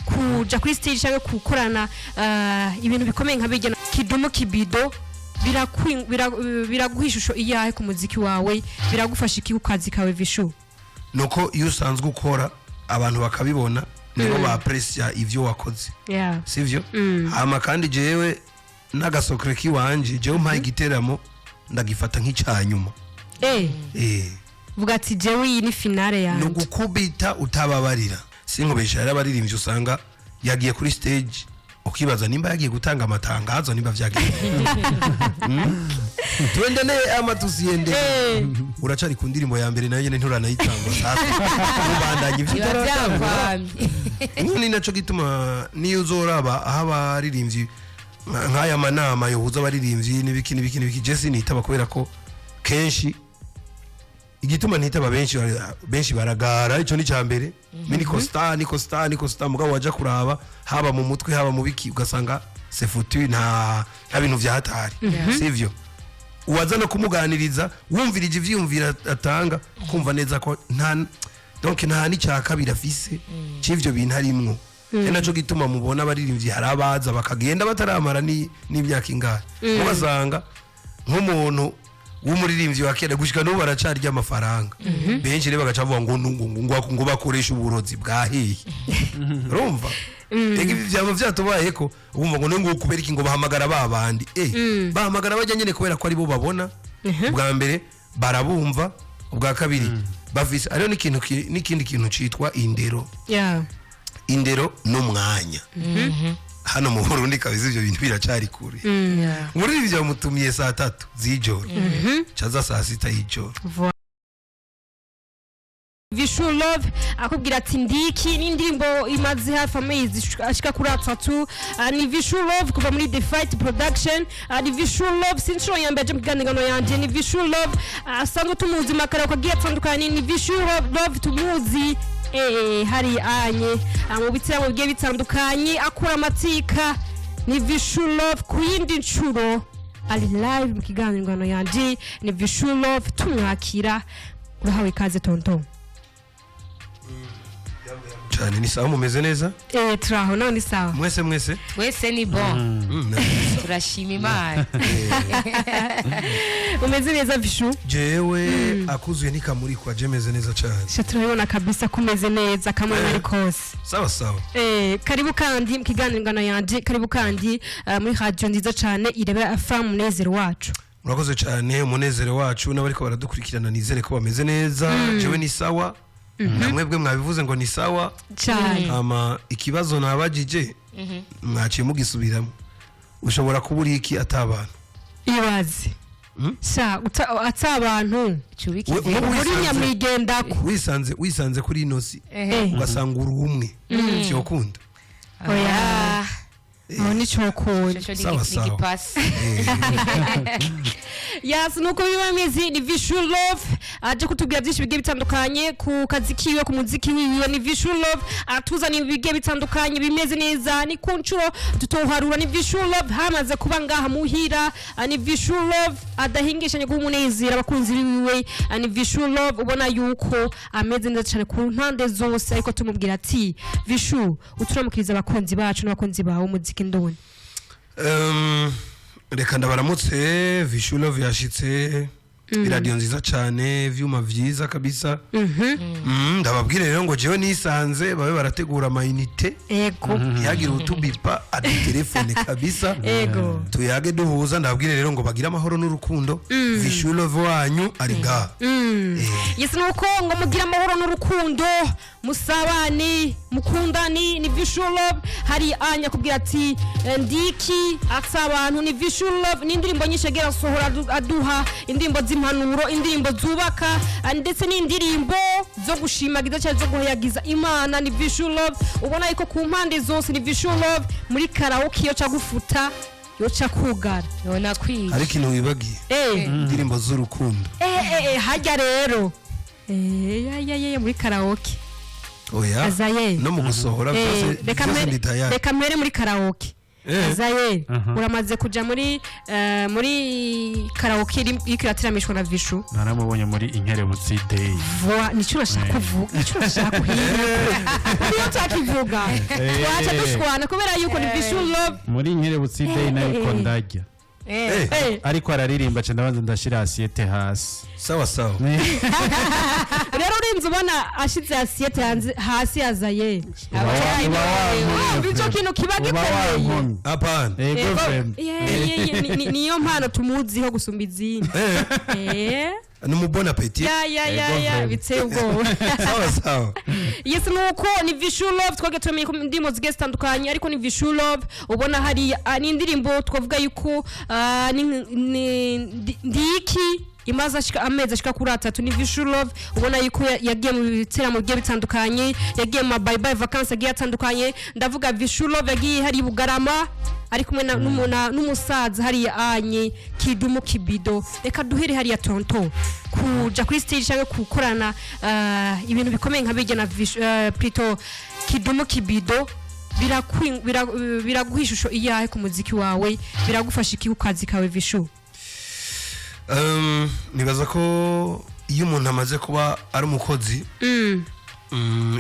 Kuja kuri stage cyangwa gukorana ibintu bikomeye nka bijya Kidumu Kibido, biraguha ishusho iyahe ku muziki wawe? Biragufasha iki ku kazi kawe, Vishu? Nuko iyo usanzwe ukora, abantu bakabibona, nibo ba apprécier ivyo wakoze, sivyo? Hama kandi jewe n'agasokre kiwanje, jewe mpaye igiteramo ndagifata nk'icanyuma. Vuga ati: "Jewe iyi ni finale Ni yanjye." ugukubita utababarira. Sinkubesha, hari abaririmbyi usanga yagiye kuri stage, ukibaza nimba yagiye gutanga amatangazo, nimba vyagiye. Tuendelee ama tusiendelee? Uracari ku ndirimbo ya mbere, nayo nyene nturanayitangura. Sasa ubandanya ivyo Biba utaratangura. byakwamye. Ni naco gituma niyo uzoraba aho abaririmbyi nk'aya manama yohuza abaririmbyi n'ibiki n'ibiki n'ibiki, je sinitaba, kubera ko kenshi igituma ntitaba, benshi benshi baragara. Ico ni cya mbere. Niko star, niko star, niko star, mugabo waja kuraba, haba mu mutwe, haba mu biki, ugasanga c'est foutu, nta bintu vya hatari, sivyo? Uwaza no kumuganiriza, wumvirije ivyiyumviro atanga, kumva neza ko nta, donc nta n'icya kabiri afise c'ivyo bintu arimwo. Ari naco gituma mubona abaririmbyi hari abaza bakagenda bataramara n'imyaka ingahe, ugasanga nk'umuntu w'umuririmbyi wa kera gushika n'ubu baracarya amafaranga. Benshi rero bagaca bavuga ngo bakoresha uburozi bwahiye. Urumva, ega ibi vyaba vyatubayeko. Ubumva ngo ngo kubera iki ngo bahamagara ba bandi? Bahamagara bajya nyene kubera ko aribo babona ubwa mbere, barabumva ubwa kabiri, bafise ariyo n'ikintu n'ikindi kintu citwa indero. Indero n'umwanya hano mu Burundi kabisa ivyo bintu biracari kure. Umuririmbyi bamutumiye saa 3 z'ijoro, caza saa 6 y'ijoro. Vishu Love akubwira ati: "Ndiki." Ni indirimbo imaze hafi amezi ashika kuri 3. Ni Vishu Love kuva muri The Fight Production. Ni Vishu Love, si inshuro ya mbere aje mu kiganiro yanje. Ni Vishu Love asanzwe tumuzi makara agiye atandukanye. Ni Vishu Love tumuzi hari anye mu bitaramo bigiye bitandukanye, akura amatika. Ni Vishu Love ku yindi nshuro ari live mu kiganiro yanje. Ni Vishu Love, tumwakira. Urahawe ikaze, tonton. Cyane, ni sawa, mumeze neza? Turaho none, sawa. Mwese mwese? Twese ni bon. Turashima Imana. Umeze neza, Vishu? Jewe akuzuye ntikamurikwa, je meze neza cyane. Sha, turabibona kabisa ko umeze neza kamwe ari kose. Sawa sawa. Karibu kandi mu kiganiro yanje, karibu kandi muri radio nziza cyane Irebe FM, Munezero wacu. Murakoze cyane. Umunezero wacu n'abariko baradukurikirana, nizere ko bameze neza. Jewe ni sawa, namwebwe mwabivuze ngo ni sawa. Cyane. Hama ikibazo nabajije mwaciye mugisubiramo: ushobora kuba uri iki atabantu? Ibaze sha ata abantu. Cubike. Nk'ubu Uri nyamwigendako. Wisanze kuri ino si, ugasanga uri umwe, vyokunda? Oya, aho nicokunda. Coco. Sawa, ni sawa. igipasi. Yes, nuko biba bimeze. Ni Vishu Love aje kutubwira byinshi bigiye bitandukanye ku kazi kiwe, ku muziki wiwe. Ni Vishu Love atuzaniye ibigiye bitandukanye bimeze neza, ni ku nshuro tutoharura. Ni Vishu Love hamaze kuba ngaha muhira. Ni Vishu Love adahingishanye guha umunezero abakunzi biwe. Ni Vishu Love ubona yuko ameze neza cyane ku mpande zose, ariko tumubwira ati: "Vishu, uturamukiriza abakunzi bacu n'abakunzi bawe umuziki ndoni." Reka ndabaramutse. Vishu Love yashitse, iradiyo nziza cyane, ivyuma vyiza kabisa. Ndababwire rero ngo jewe nisanze, babe barategura ama unités. Ntihagire utubipa, adutelefone kabisa. Tuyage duhuza. Ndababwire rero ngo bagire amahoro n'urukundo. Vishu Love wanyu ari ngaha. Yes, nuko ngo mugire amahoro n'urukundo, musabane, mukundane. Ni Vishu Love hari anya kubwira ati: "Ndiki asa abantu." Ni Vishu Love n'indirimbo nyinshi yagiye asohora, aduha indirimbo z'impanuro, indirimbo zubaka, ndetse n'indirimbo zo gushimagiza cyangwa zo guhayagiza Imana. Ni Vishu Love ubona yuko ku mpande zose, ni Vishu Love muri karaoke yo gufuta yoca kugara. Yona kwiye. Hari ikintu wibagiye: indirimbo z'urukundo. Hajya rero, ya ya ya, muri karaoke. Oya. Azaye. No mu gusohora byose, reka byose ndi tayari. Reka mpere muri karaoke. Azaye, uramaze kuja muri karaoke iriko iratiramishwa na Vishu? Naramubonye muri Inkerebutsi Day. Voa, nico urashaka kuvuga, nico urashaka kuhiga, niyo utakivuga twaca dushwana kubera yuko ni Vishu Love. Muri Inkerebutsi Day nariko ndarya, ariko araririmba, ca ndabanza ndashira assiette hasi. Sawa sawa. Rero urinze ubona ashize assiette hasi, azaye. Uba Wumva ico kintu kiba uba gikomeye. wankomye. Hapana. Ego. Ego, Vraiment. yeah, niyo mpano tumuziho gusumba izindi. Ni mu bon appétit. Ya. Ego, Ya. vraiment. Biteye ubwoba. Sawa sawa. Yes, nuko ni Vishu Love, twagiye tumenye ko indirimbo zigiye zitandukanye, ariko ni Vishu Love ubona hariya. Ni indirimbo twavuga yuko ni ndiki imaze amezi ashika kuri 3. Ni Vishu Love ubona yuko yagiye mu biteramo bigiye bitandukanye, yagiye mu ma bye bye vacances agiye atandukanye. Ndavuga Vishu Love yagiye hari i Bugarama ari kumwe n'umusaza hariya anye Kidumu Kibido. Reka duhere hariya, tonto, kuja kuri stage cyangwa gukorana ibintu bikomeye nka bijya na plutôt Kidumu Kibido, biraguha ishusho iyahe ku muziki wawe? Biragufasha iki ku kazi kawe, Vishu? Nibaza ko iyo umuntu amaze kuba ari umukozi,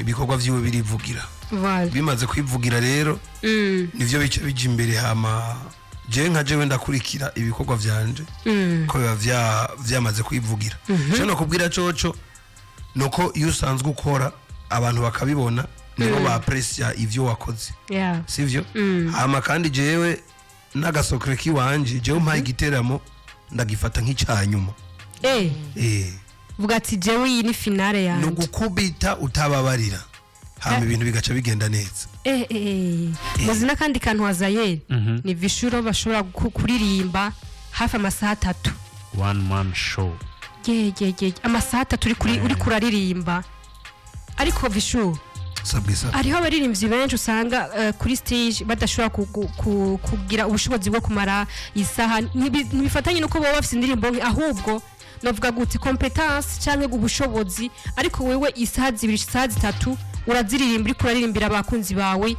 ibikorwa vyiwe birivugira. Voilà. Bimaze kwivugira rero, nivyo bice bija imbere. Hama jewe nka jewe ndakurikira ibikorwa vyanje ko biba vyamaze kwivugira. Ico nokubwira coco nuko iyo usanzwe ukora, abantu bakabibona, nibo ba apprécier ivyo wakoze, sivyo? Hama kandi jewe n'agasokre kiwanje, jewe mpaye igiteramo ndagifata nk'icanyuma. Vuga ati jewe iyi ni finale Ni yanje. ugukubita utababarira, hama ibintu bigaca bigenda neza. Muzi n'akandi kantu wazaye, ni Vishuro bashobora kuririmba hafi amasaha 3. One man show. Ye, amasaha 3 uri kuraririmba. Ariko Vishu, Sabwe sabwe. hariho abaririmbyi benshi usanga kuri stage badashobora kugira ubushobozi bwo kumara isaha. Ntibifatanye nuko baba bafite indirimbo nke, ahubwo navuga gute, compétence cyangwa ubushobozi. Ariko wewe isaha 2, isaha 3 uraziririmba, uriko uraririmbira abakunzi bawe.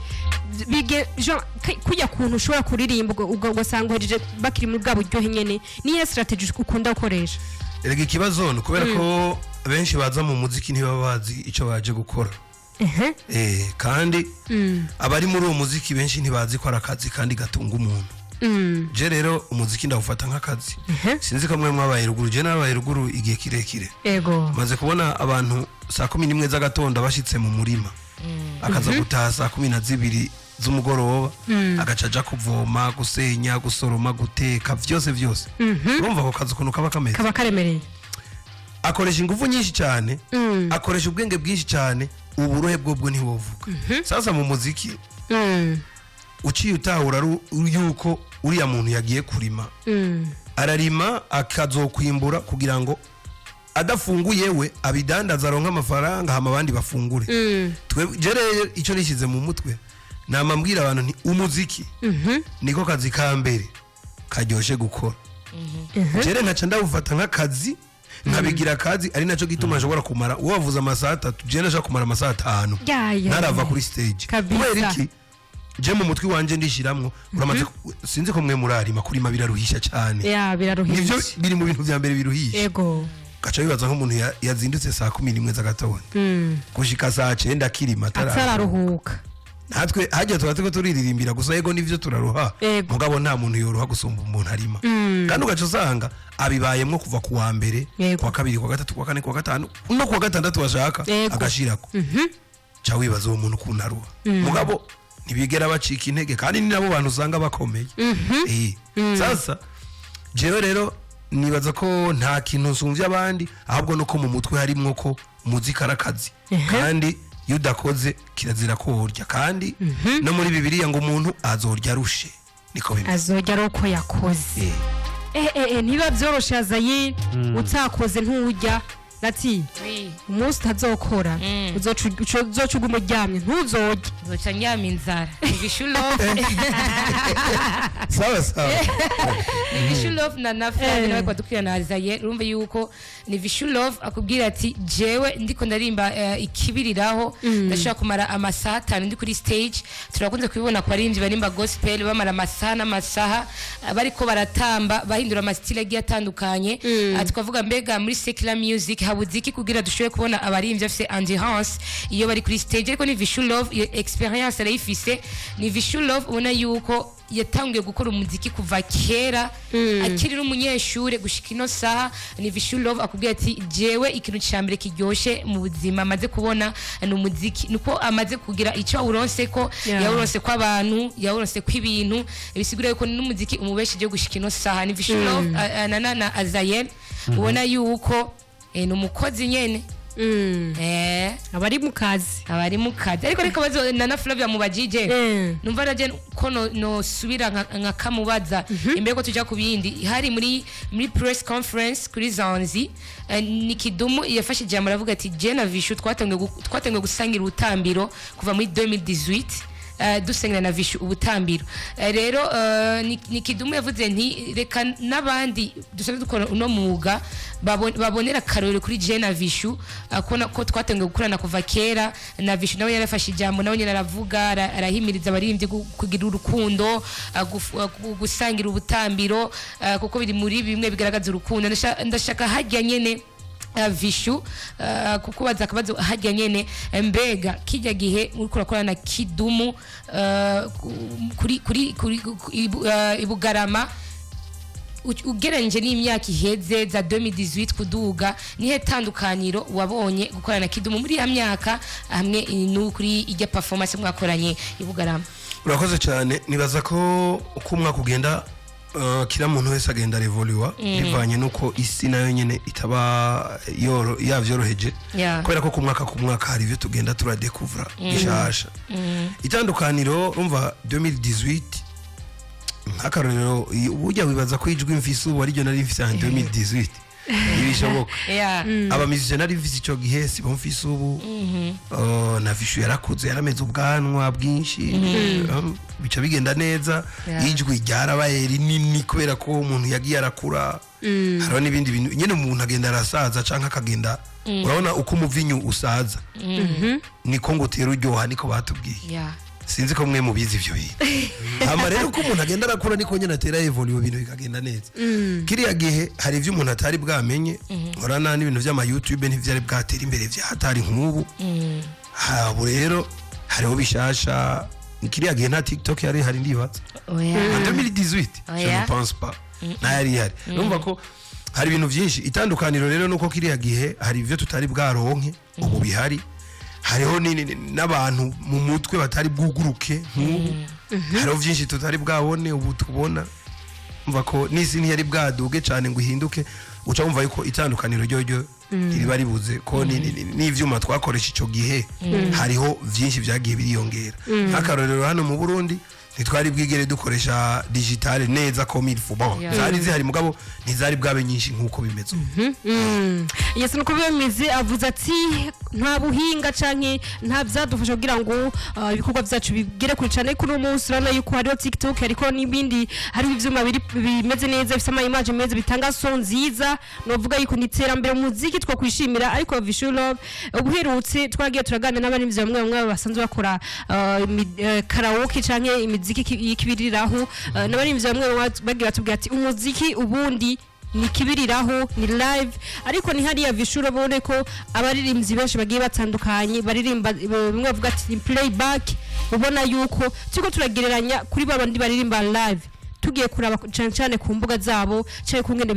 Bige Jean, kujya kuntu ushobora kuririmba ugasanga uhejeje bakiri muri bwa buryohe nyene, niyo strategy ukunda gukoresha? Erega ikibazo ni ukubera ko benshi baza mu muziki ntibaba bazi icyo baje gukora. Kandi abari muri uwo muziki benshi ntibazi ko ari akazi kandi gatunga umuntu. Je rero umuziki ndawufata nk'akazi. Sinzi ko mwe mwabaye ruguru, je nabaye ruguru igihe kirekire. Maze kubona abantu saa 11 z'agatondo bashitse mu murima, akaza gutaha saa 12 z'umugoroba, agaca aja kuvoma, gusenya, gusoroma, guteka, vyose vyose. Urumva ako kazi ukuntu kaba kameze? Kaba karemereye. Akoresha ingufu nyinshi cyane, akoresha ubwenge bwinshi cyane, uburohe bwobwo ntiwovuga. Sasa mu muziki uciye utahura yuko uriya muntu yagiye kurima, ararima akazokwimbura kugira ngo adafunguye we abidandaza aronke amafaranga, hama abandi bafungure. Twe je rero icyo nishyize mu mutwe, nama mbwira abantu nti umuziki niko kazi ka mbere karyoshe gukora. Jere nkaca ndawufata nk'akazi, nkabigira akazi, ari nacyo gituma nshobora kumara, uwo wavuze amasaha 3, je ndashaka kumara amasaha 5 Ya, ntarava ya. kuri stage. Kabisa. Kubera iki? Je mu mutwe wanje ndishiramwo, uramaze sinzi ko mwe murarima, kurima biraruhisha cyane. Ya, biraruhisha. Nivyo biri mu bintu vya mbere biruhisha. Gaca bibaza nk'umuntu yazindutse saa 11 z'agatondo gushika saa 9 akirima atararuhuka. Natwe hajya tuba turiko turirimbira gusa, yego nivyo turaruha, mugabo nta muntu yoroha gusumba umuntu arima. Kandi ugaca usanga abibayemwo kuva ku wa mbere, kuwa kabiri, kuwa gatatu, kuwa kane, kuwa gatanu no kuwa gatandatu bashaka agashirako. Ca wibaza uwo muntu ukuntu aruha, mugabo ntibigera bacika intege, kandi ni nabo bantu usanga bakomeye. Sasa jewe rero nibaza ko nta kintu nsumvye abandi, ahubwo nuko mu mutwe harimwo ko umuziki ari akazi, kandi iyo udakoze kirazira ko worya. Kandi no muri Bibiliya ngo umuntu azorya arushe, niko bimeze. Azojya ari uko yakoze. Ntiba byoroshe azayi, utakoze nturya. Ati Oui. umunsi utazokora, uzoca uguma uryamye, ntuzorye. Nzoca ndyama inzara. Ni Vishu Love. Sawa sawa. Ni Vishu Love na Flavie nawe kwadukwira Azaye. Urumva yuko ni Vishu Love akubwira ati jewe ndiko ndarimba ikibiriraho, ndashobora kumara amasaha 5 ndi kuri stage. Turakunze kubibona ku baririmbyi barimba gospel, bamara amasaha n'amasaha bariko baratamba, bahindura ama style agiye atandukanye. Twavuga mbega muri secular music habuze iki kugira dushobore kubona abaririmbyi bafise endurance iyo bari kuri stage? Ariko ni Vishu Love, iyo experience arayifise. Ni Vishu Love ubona yuko yatanguye gukora umuziki kuva kera akiri n'umunyeshure gushika ino saha. Ni Vishu Love akubwira ati jewe ikintu ca mbere kiryoshe mu buzima amaze kubona ni umuziki, nuko amaze kugira icyo awuronse ko yawuronse ko abantu, yawuronse ko ibintu, bisigura yuko n'umuziki umubesheje gushika ino saha. Ni Vishu Love na Azayel ubona yuko ni umukozi nyene. Abari mu kazi. Abari mu kazi, ariko bazo na Flavia mubajije, numva naje ko no subira nkakamubaza imbere ko tuja ku bindi. Hari muri press conference kuri Zanzi, ni Kidumu yafashe ijambo aravuga ati je na Vishu twatangiye gusangira ubutambiro kuva muri 2018, dusengera na Vishu ubutambiro. Rero ni Kidumu yavuze nti reka n'abandi dusanzwe dukora uno mwuga babonera akarorero kuri je na Vishu, ko twatangiye gukorana kuva kera. Na Vishu nawe yarafashe ijambo, nawe nyine aravuga, arahimiriza abaririmbyi kugira urukundo, gusangira ubutambiro, kuko biri muri bimwe bigaragaza urukundo. Ndashaka hajya nyene Vishu kukubaza akabazo hajya nyene. Mbega kijya gihe uriko urakorana na Kidumu kuri Ibugarama, ugereranyije n'imyaka iheze za 2018 kuduga, nihe tandukaniro wabonye gukorana na Kidumu muri ya myaka hamwe no kuri ijya performance mwakoranye Ibugarama? Urakoze cyane. Nibaza ko uko umwaka ugenda, kila muntu wese agenda revoluwa bivanye n'uko isi nayo nyene itaba yavyoroheje, kubera ko ku mwaka ku mwaka hari ibyo tugenda turadekuvura bishasha. Itandukaniro, urumva 2018 nk'akarorero, burya wibaza ko ijwi mfise ubu ariryo nari mfise en 2018? Ntibishoboka. Aba musiciens nari mfise ico gihe sibo mfise ubu. Na Vishu yarakuze, yarameze ubwanwa bwinshi, bica bigenda neza. Ijwi ryarabaye rinini kubera ko umuntu yagiye arakura. Hariho n'ibindi bintu nyene, umuntu agenda arasaza canke akagenda, urabona uko umuvinyu usaza niko ngo utera uryoha, niko batubwiye. Sinzi ko mwe mubizi ivyo bintu. Hama rero uko umuntu agenda arakura niko nyene atera evoluer, ibintu bikagenda neza. Kiriya gihe hari ivyo umuntu atari bwamenye, urana n'ibintu vy'ama YouTube ntivyari bwatera imbere vyahatari nk'ubu. Habo rero hariho bishasha. Kiriya gihe nta TikTok yari hari, ndibaza. Oya. En 2018, je Oya. ne pense pas, ntayari ihari. Urumva ko hari ibintu byinshi. Itandukaniro rero nuko kiriya gihe hari ibyo tutari bwaronke ubu bihari. Hariho n'abantu mu mutwe batari bwuguruke nk'ubu. Hariho byinshi tutari bwabone ubu tubona. Umva ko n'isi ntiyari bwaduge cyane ngo ihinduke. Uca wumva yuko itandukaniro ryo ntiriba ribuze ko n'ivyuma twakoresha ico gihe hariho byinshi byagiye biriyongera. Nk'akarorero, hano mu Burundi ntitwari bwigere dukoresha digitale neza comme il faut. Bon, zari zihari mugabo ntizari bwabe nyinshi nk'uko bimeze ubu. Yes, nuko biba bimeze. Avuze ati nta buhinga canke nta byadufasha kugira ngo ibikorwa byacu bigere kure cyane. Kuri uno munsi urabona yuko hariho TikTok, hariko n'ibindi, hariho ivyuma biri bimeze neza, bifise ama image meza, bitanga son nziza. Novuga yuko ni iterambere mu muziki twakwishimira. Ariko Vishu Love, ubuherutse twagiye turaganira n'abaririmbyi bamwe bamwe basanzwe bakora karaoke canke imiziki y'ikibiriraho, n'abaririmbyi bamwe bamwe bagiye batubwira ati umuziki ubundi ni kibiriraho, ni live. Ariko ni hariya Vishura bone ko abaririmbyi benshi bagiye batandukanye baririmba, bamwe bavuga ati ni playback. Ubona yuko turiko turagereranya kuri babandi baririmba live, tugiye kuraba cyane cyane ku mbuga zabo cyane ku ngene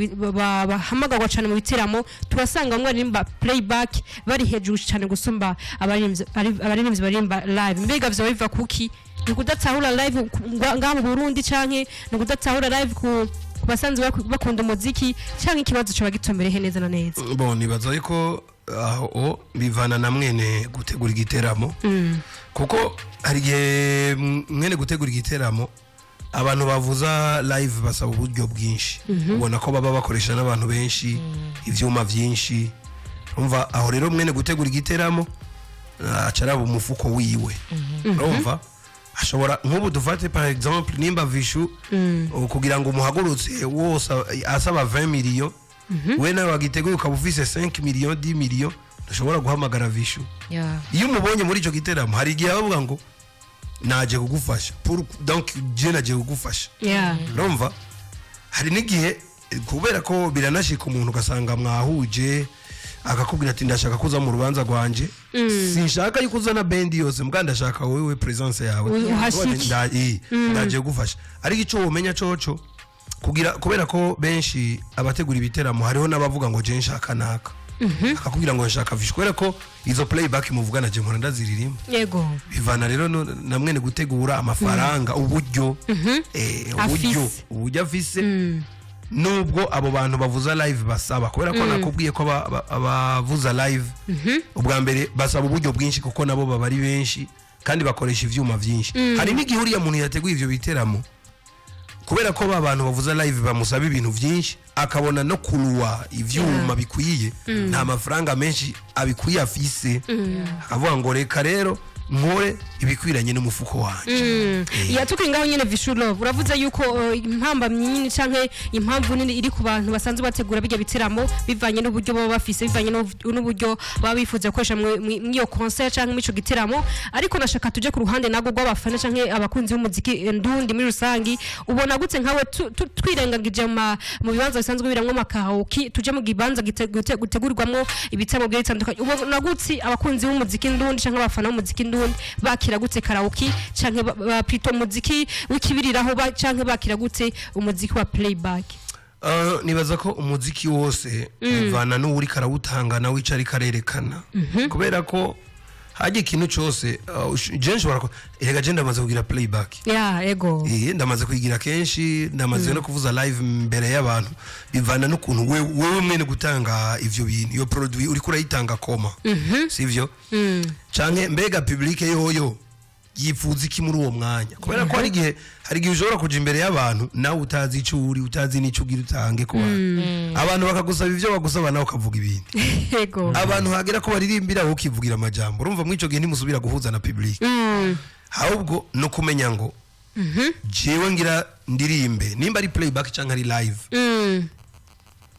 bahamagarwa cyane mu biteramo, turasanga bamwe baririmba playback bari hejuru cyane gusumba abaririmbyi baririmba live. Mbega vyoba biva kuki? Ni ukudatahura live ngaha mu Burundi, canke ni ukudatahura live ku basanzwe bakunda umuziki, canke ikibazo coba gitumbereye neza na neza? Bon, nibaza yuko aho bivana na mwene gutegura igiteramo, kuko hari igihe mwene gutegura igiteramo abantu bavuza live basaba uburyo bwinshi, ubona ko baba bakoresha n'abantu benshi, ivyuma byinshi. Umva, aho rero mwene gutegura igiteramo aca araba umufuko wiwe. Urumva, ashobora, nk'ubu dufate par exemple nimba Vishu, kugira ngo umuhagurutse wose asaba 20 millions, we nawe wagiteguye ukaba ufise 5 millions, 10 millions, ntushobora guhamagara Vishu. Iyo umubonye muri icyo giteramo, hari igihe bavuga ngo naje kugufasha pour, donc je naje kugufasha. Urumva, hari n'igihe, kubera ko biranashika umuntu ugasanga mwahuje, akakubwira ati: "Ndashaka kuza mu rubanza rwanje, sinshaka yuko uzana band yose, mbwa ndashaka wewe, presence yawe." Uhashike. Ndaje gufasha. Ariko icyo womenya coco, kugira, kubera ko benshi abategura ibiteramo, hariho n'abavuga ngo je nshaka naka, akakubwira ngo nshaka Vishu, kubera ko izo playback muvugana je mpora ndaziririmba. Bivana rero na mwene gutegura, amafaranga, uburyo, uburyo Afise. uburyo afise, nubwo abo bantu bavuza live basaba, kubera ko nakubwiye ko abavuza live ubwa mbere basaba uburyo bwinshi, kuko nabo baba ari benshi kandi bakoresha ivyuma vyinshi. Hari n'igihe uriya muntu yateguye ivyo biteramo, kubera ko ba bantu bavuza live bamusaba ibintu byinshi, akabona no kuruwa ivyuma bikwiye nta mafaranga menshi abikwiye afise, akavuga ngo reka rero nkore ibikwiranye n'umufuko wanje. Ya, tukiri ngaho nyene, Vishu Love, uravuze yuko impambamyi nini canke impamvu nini iri ku bantu basanzwe bategura bijya biteramo, bivanye n'uburyo baba bafise, bivanye n'uburyo baba bifuza gukoresha mw'iyo concert canke mw'ico giteramo. Ariko nashaka tuje ku ruhande nagwo rw'abafana canke abakunzi b'umuziki ndundi muri rusangi. Ubona gutse nkawe, twirengagije mu bibanza bisanzwe biramwo ama karaoke, tuje mu kibanza gutegurirwamwo ibitaramo bigiye bitandukanye, ubona gutse abakunzi b'umuziki ndundi canke abafana b'umuziki ndundi bakira gutse karaoke canke plutôt umuziki w'ikibiriraho, canke bakira gutse umuziki wa playback? Nibaza ko umuziki wose bivana n'uwuriko arawutanga nawe ico ariko arerekana, kubera ko hajya ikintu cose, je nshobora erega je ndamaze kugira playback. Ya, ego. Ndamaze kuyigira kenshi, ndamaze no kuvuza live imbere y'abantu. Bivana n'ukuntu wewe mwene gutanga ivyo bintu, iyo produit uriko urayitanga koma, sivyo? Canke mbega public yoyo yifuza iki muri uwo mwanya? Kubera ko hari igihe ushobora kuja imbere y'abantu nawe utazi ico uri, utazi n'ico ugira utange ku bantu, abantu bakagusaba ivyo bagusaba, nawe ukavuga ibindi. Abantu hagera ko baririmbira, wowe ukivugira amajambo. Urumva, muri ico gihe ntimusubira guhuza na public. Ahubwo no kumenya ngo jewe ngira ndirimbe, nimba ari playback canke ari live,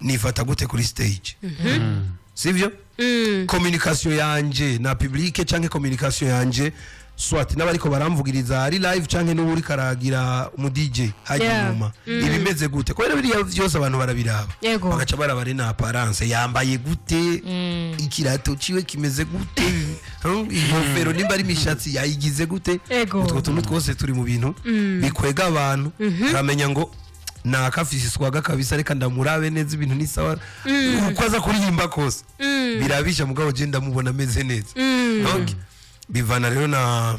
nifata gute kuri stage, sivyo? Communication yanje na public canke communication yanje soit n'abariko baramvugiriza ari live canke n'uwuri karagira umu DJ hajya inyuma, ibimeze gute? Kubera biriya vyose abantu barabiraba, bagaca baraba ari na apparence, yambaye gute, ikirato ciwe kimeze gute, inkofero, nimba ari imishatsi yayigize gute. Utwo tuntu twose turi mu bintu bikwega abantu, aramenya ngo nakafise iswaga kabisa, reka ndamurabe neza, ibintu ni sawa, uko aza kuririmba kose birabisha, mugabo je ndamubona ameze neza. Donc bivana rero na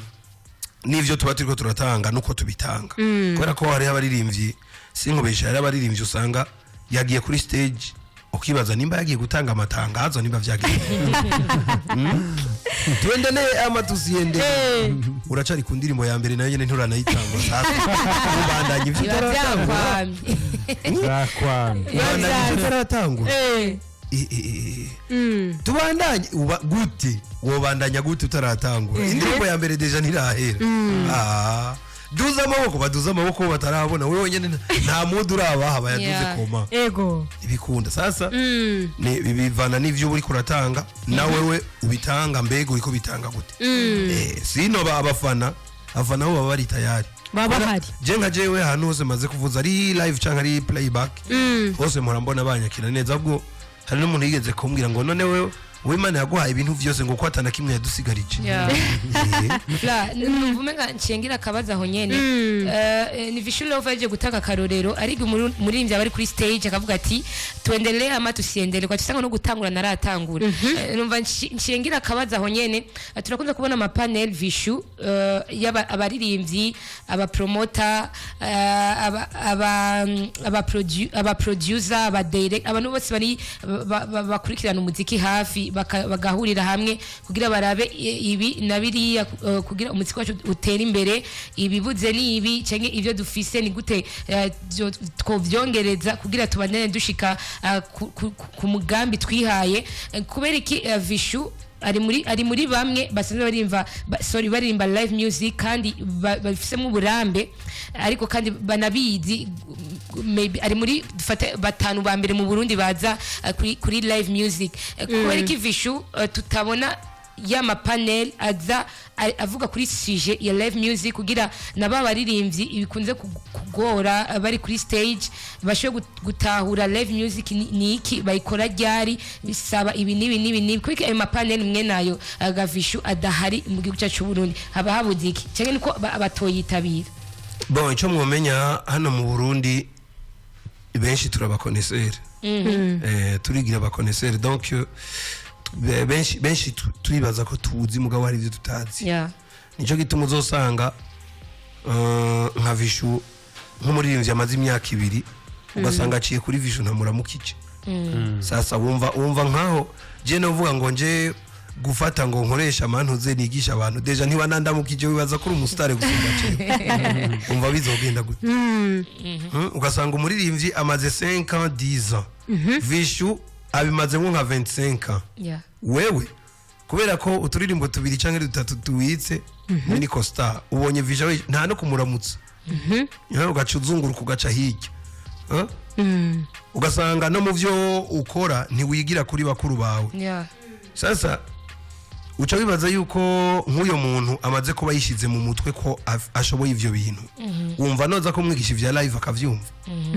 n'ivyo tuba turiko turatanga nuko tubitanga, kubera ko hariho abaririmbyi, sinkubesha, hariho abaririmbyi usanga yagiye kuri stage ukibaza nimba yagiye gutanga amatangazo, nimba vyagiye. Tuendelee ama tusiende? Uracari ku ndirimbo ya mbere, nayo nyene nturanayitanga, sasa ubandanya ivyo Biba utaratangura. byakwamye. Zakwamye. Ubandanya ivyo utaratangura. Tubandanye uba gute? Wobandanya gute utaratangura? Indirimbo ya mbere déjà ntirahera. Ah, duza amaboko, baduza amaboko batarabona, wewe wenyene nta mudu urabaha bayaduze. Koma ibikunda sasa ni bivana n'ivyo uri kuratanga na wewe ubitanga, mbega uriko bitanga gute? Sino abafana, abafana bo baba bari tayari. Baba bahari. Je nka jewe, ahantu hose maze kuvuza, ari live canke ari playback, hose mpora mbona banyakira neza. Ahubwo hari n'umuntu yigeze kumbwira ngo none wewe, Imana yaguhaye ibintu vyose, ngo ko atana kimwe yadusigarije. La, numva umenga nshengira akabazo aho nyene. Ni Vishu Love yaje gutanga akarorero, ariko umuririmbyi aba ari kuri stage akavuga ati tuendelee ama tusiendelee, kwa tusanga no gutangura naratangura. Numva nshengira akabazo aho nyene. Turakunze kubona ama panel, Vishu, y'aba abaririmbyi, aba promoter, aba producer, aba direct, abantu bose bari bakurikirana umuziki hafi. Abaririmbyi bagahurira hamwe kugira barabe ibi na biriya, kugira umuziki wacu utere imbere. Ibibuze ni ibi canke ivyo dufise ni gute twovyongereza kugira tubandane dushika ku mugambi twihaye. Kubera iki Vishu ari muri bamwe basanzwe barimva sorry, baririmba live music kandi babifisemo uburambe, ariko kandi banabizi, maybe ari muri, dufate, batanu ba mbere mu Burundi baza kuri live music. Kubera iki Vishu tutabona ya ma panel aza avuga kuri sujet ya live music, kugira na ba baririmbyi bikunze kugora bari kuri stage bashobore gutahura live music ni iki, bayikora ryari, bisaba ibi n'ibi n'ibi n'ibi? Kuko ayo ma panel mwe nayo gavishu adahari mu gihugu cyacu cy'u Burundi, haba habuze iki, cyangwa niko batoyitabira? Bon, icyo mwomenya, hano mu Burundi benshi turaba connaisseurs, turigira aba connaisseurs. Donc benshi turibaza ko tuzi, mugabo hari ibyo tutazi. Nicyo gituma uzosanga nka Vishu, nk'umuririmbyi amaze imyaka 2, ugasanga aciye kuri Vishu ntamuramukije. Sasa wumva nkaho je novuga ngo nje gufata ngo nkoresha amantuze nigisha abantu, déjà ntiba nandamukije, wibaza ko uri umusitari gusumba jewe, umva bizogenda gute? Ugasanga umuririmbyi amaze 5 ans, 10 ans, Vishu abimazemo nka 25 ans. Wewe kubera ko uturirimbo tubiri cyangwa dutatu tuwitse muri Costa, ubonye Vishu we nta no kumuramutsa. Ugaca uzunguruka, ugaca hirya. Huh? Ugasanga no mu byo ukora ntiwigira kuri bakuru bawe. Sasa uca wibaza yuko nk'uyo muntu amaze kuba yishyize mu mutwe ko ashoboye ivyo bintu, wumva noza ko mwigisha ivya live akavyumva?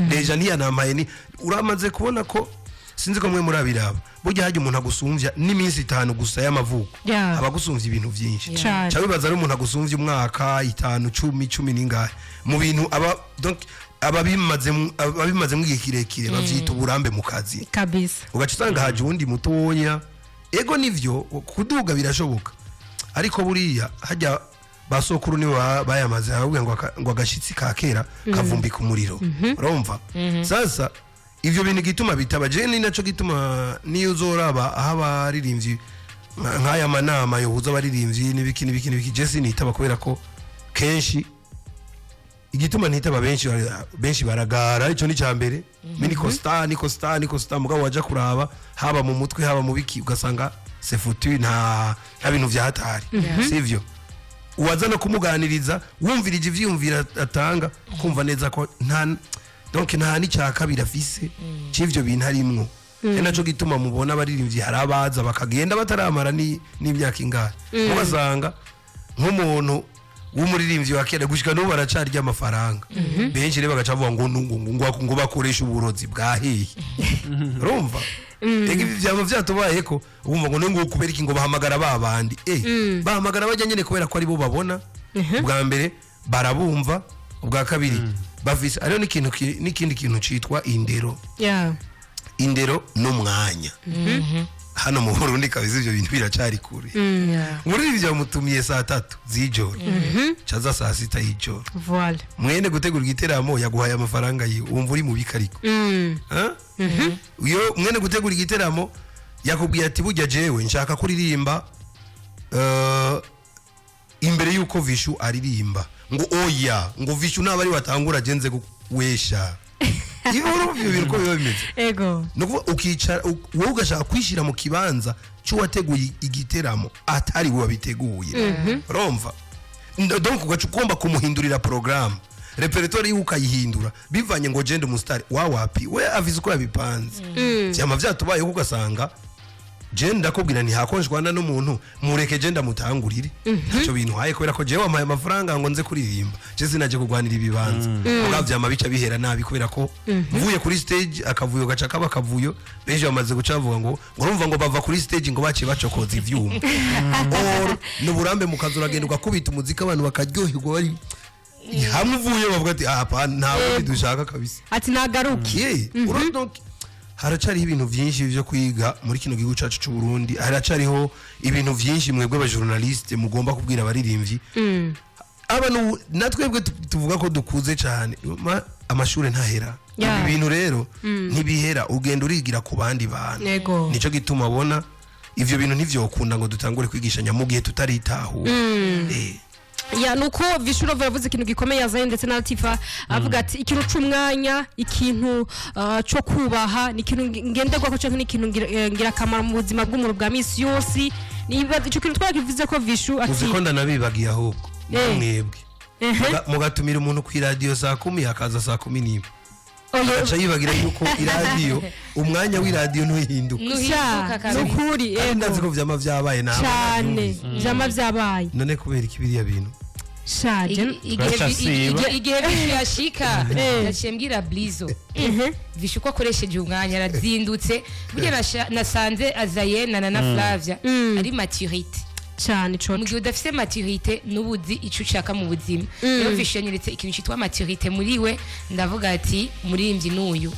Déjà ntiyanampaye ni uramaze kubona ko, sinzi ko mwe murabiraba, burya hajya umuntu agusumvya n'iminsi 5 gusa y'amavuko aba agusumvya ibintu vyinshi. Cane. Ca wibaza ari umuntu agusumvya umwaka, 5, 10, 10 n'ingahe mu bintu aba, donc ababimazemo igihe kirekire bavyita uburambe mu kazi. Ugaca usanga haje uwundi mutoya. Ego, nivyo, kuduga birashoboka, ariko buriya hajya basokuru nibo bayamaze bavuga ngo ngo agashitsi ka kera kavumbika umuriro. Urumva sasa ivyo bintu gituma bitaba, je ni naco gituma niyo uzoraba aho abaririmbyi nk'aya manama yohuza abaririmbyi n'ibiki n'ibiki n'ibiki, je sinitaba, kubera ko kenshi igituma ntitaba, benshi baragara. Ico ni cambere. Niko star, niko star, niko star, mugabo waja kuraba haba mu mutwe, haba mu biki, ugasanga c'est foutu, nta bintu vya hatari, sivyo? Uwaza no kumuganiriza, wumvirije ivyiyumviro atanga, kumva neza ko nta, donc nta n'icya kabiri afise c'ivyo bintu arimwo. Ari naco gituma mubona abaririmbyi hari abaza bakagenda bataramara n'imyaka ingahe, ugasanga nk'umuntu w'umuririmbyi wa kera gushika n'ubu baracarya amafaranga. Benshi rero bagaca bavuga ngo bakoresha uburozi bwahiye. Urumva ega ibi vyama vyatubayeko, wumva ngo ngo kubera iki ngo bahamagara ba bandi, bahamagara bajya nyene kubera ko aribo babona. Ubwa mbere barabumva, ubwa kabiri bafise hariho n'ikintu n'ikindi kintu citwa indero. Indero n'umwanya hano mu Burundi kabisa ivyo bintu biracari kure. Muri ivyo bamutumiye saa 3 z'ijoro, caza saa 6 y'ijoro. Voilà. Mwene gutegura igiteramo yaguhaye amafaranga yiwe, wumva uri mu bikariko. Iyo mwene gutegura igiteramo yakubwiye ati: "Burya jewe nshaka kuririmba imbere yuko Vishu aririmba", ngo oya, ngo Vishu naba ari watangura agenze wesha. Ibi urumva ibyo bintu uko biba bimeze? Ego. Ni ukuvuga ukicara wowe ugashaka kwishyira mu kibanza cy'uwateguye igiteramo atari we wabiteguye, urumva? Donc ugaca ugomba kumuhindurira porogaramu, répertoire yiwe ukayihindura bivanye ngo genda umusitari wa wapi, we avize uko yabipanze. Vyama vyatubayeho, ugasanga je ndakubwira ntihakonjwana n'umuntu, mureke je ndamutangurire, ntacyo bintwaye, kubera ko jewe wampaye amafaranga ngo nze kuririmba, je sinaje kurwanira ibibanza. Mugabo vyama bica bihera nabi, kubera ko mvuye kuri stage akavuyo gaca kaba akavuyo. Benshi bamaze guca bavuga ngo urumva ngo bava kuri stage ngo baciye bacokoza ivyuma. Or ni uburambe mu kazi, uragenda ugakubita umuziki, abantu bakaryoherwa, bari hamwe, uvuye bavuga ati: "Ah, pa, nta bundi dushaka kabisa." Ati nagaruke. Yeah. Donc haracariho ibintu vyinshi vyo kwiga muri kino gihugu cacu c'u Burundi. Haracariho ibintu vyinshi mwebwe aba journaliste mugomba kubwira abaririmbyi. Aba natwebwe tuvuga ko dukuze cyane, amashure ntahera. Ibi bintu rero ntibihera, ugenda urigira ku bandi bantu. Yego. Nico gituma abona Ivyo bintu ntivyokunda ngo dutangure kwigishanya mu gihe tutaritahura. Ya, nuko Vichou Love yavuze ikintu gikomeye yazanye ndetse na Latifa, avuga ati ikintu c'umwanya, ikintu co kubaha ni ikintu ngenderwako canke ni ikintu ngirakamaro mu buzima bw'umuntu bwa misi yose. Niba ico kintu twakivuze ko Vichou ati Uzi ko ndanabibagiye ahubwo? Mwebwe mugatumira umuntu ku iradiyo saa 10, akaza saa 11, Oye, aca yibagira yuko iradiyo, umwanya w'iradiyo ntuhinduka. Nuhinduka sha kabisa. Nukuri. Kandi ndazi Ego. ko vyama vyabaye nawe. Cane, vyama vyabaye. None kubera iki biriya bintu? Shaje. Igihe Twaca siba. igihe Vichou yashika, yaciye mbwira Blizo Vichou ko akoresheje umwanya, arazindutse. Burya nasanze azaye na Flavia ari maturité. Cane ico. Mu gihe udafise maturité, n'ubuzi ico ushaka mu buzima. Rero Vichou yanyeretse ikintu citwa maturité muri we, ndavuga ati muririmbyi n'uyu.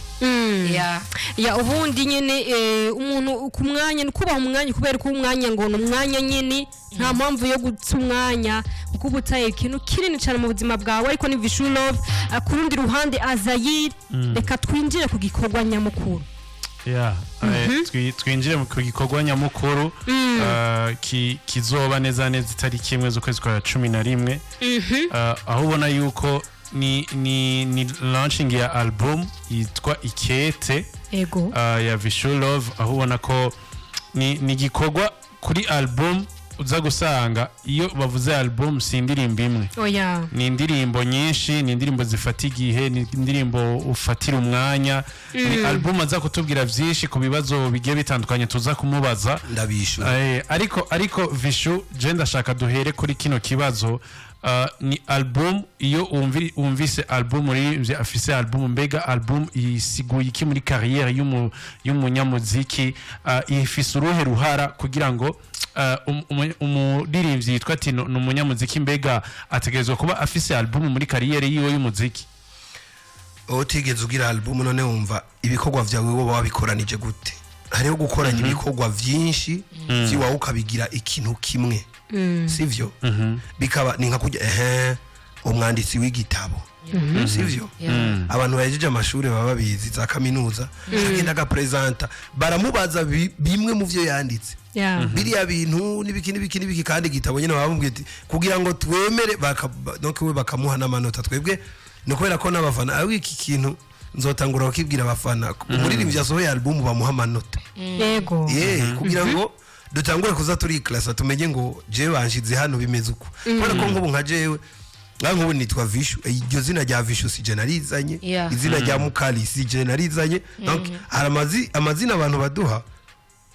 Ya. Ya, ubundi nyene umuntu ku mwanya ni kubaha umwanya, kubera ko umwanya ngo ni umwanya nyene, nta mpamvu yo guta umwanya kuko uba utaye ikintu kinini cyane mu buzima bwawe. Ariko ni Vichou Love. Ku rundi ruhande Azayir, reka twinjire ku gikorwa nyamukuru. Ya, twinjire ku gikorwa nyamukuru kizoba neza neza itariki 1 z'ukwezi kwa 11, aho ubona yuko ni launching ya album yitwa Ikete ya Vichou Love, aho ubona ko ni igikorwa kuri album uza gusanga iyo bavuze album si indirimbo imwe. Oya. Ni indirimbo nyinshi, ni indirimbo zifata igihe, ni indirimbo ufatira umwanya. Ni album aza kutubwira byinshi ku bibazo bigiye bitandukanye tuza kumubaza. Ndabishura. Ariko Vichou, je ndashaka duhere kuri kino kibazo. Ni album, iyo wumvise album, uririmbye afise album, mbega album isiguye iki muri carrière y'umunyamuziki? Ifise uruhe ruhara kugira ngo umuririmbyi yitwa ati ni umunyamuziki, mbega ategerezwa kuba afise album muri carrière yiwe y'umuziki? Utigeze ugira album, none wumva ibikorwa vyawe woba wabikoranije gute? Hariho gukoranya ibikorwa vyinshi vyiwawe ukabigira ikintu kimwe, sivyo? Bikaba ni nka kurya ehe umwanditsi w'igitabo, sivyo? Abantu bahejeje amashuri baba babizi, za kaminuza, agenda agapresenta, baramubaza bimwe mu vyo yanditse, biriya bintu n'ibiki n'ibiki n'ibiki, kandi igitabo nyine baba bamubwiye ati kugira ngo twemere donc we bakamuha n'amanota. Twebwe ni ukubera ko n'abafana, ariko iki kintu nzotangura kukibwira abafana: umuririmbyi yasohoye album bamuha amanota. Ye, kugira ngo dutangure kuza turi classe, tumenye ngo jewe banshize hano bimeze uko, kubera ko nk'ubu nka jewe nka nk'ubu nitwa Vichou, iryo zina rya Vichou si je narizanye, izina rya Mukali si je narizanye. Donc hari amazina abantu baduha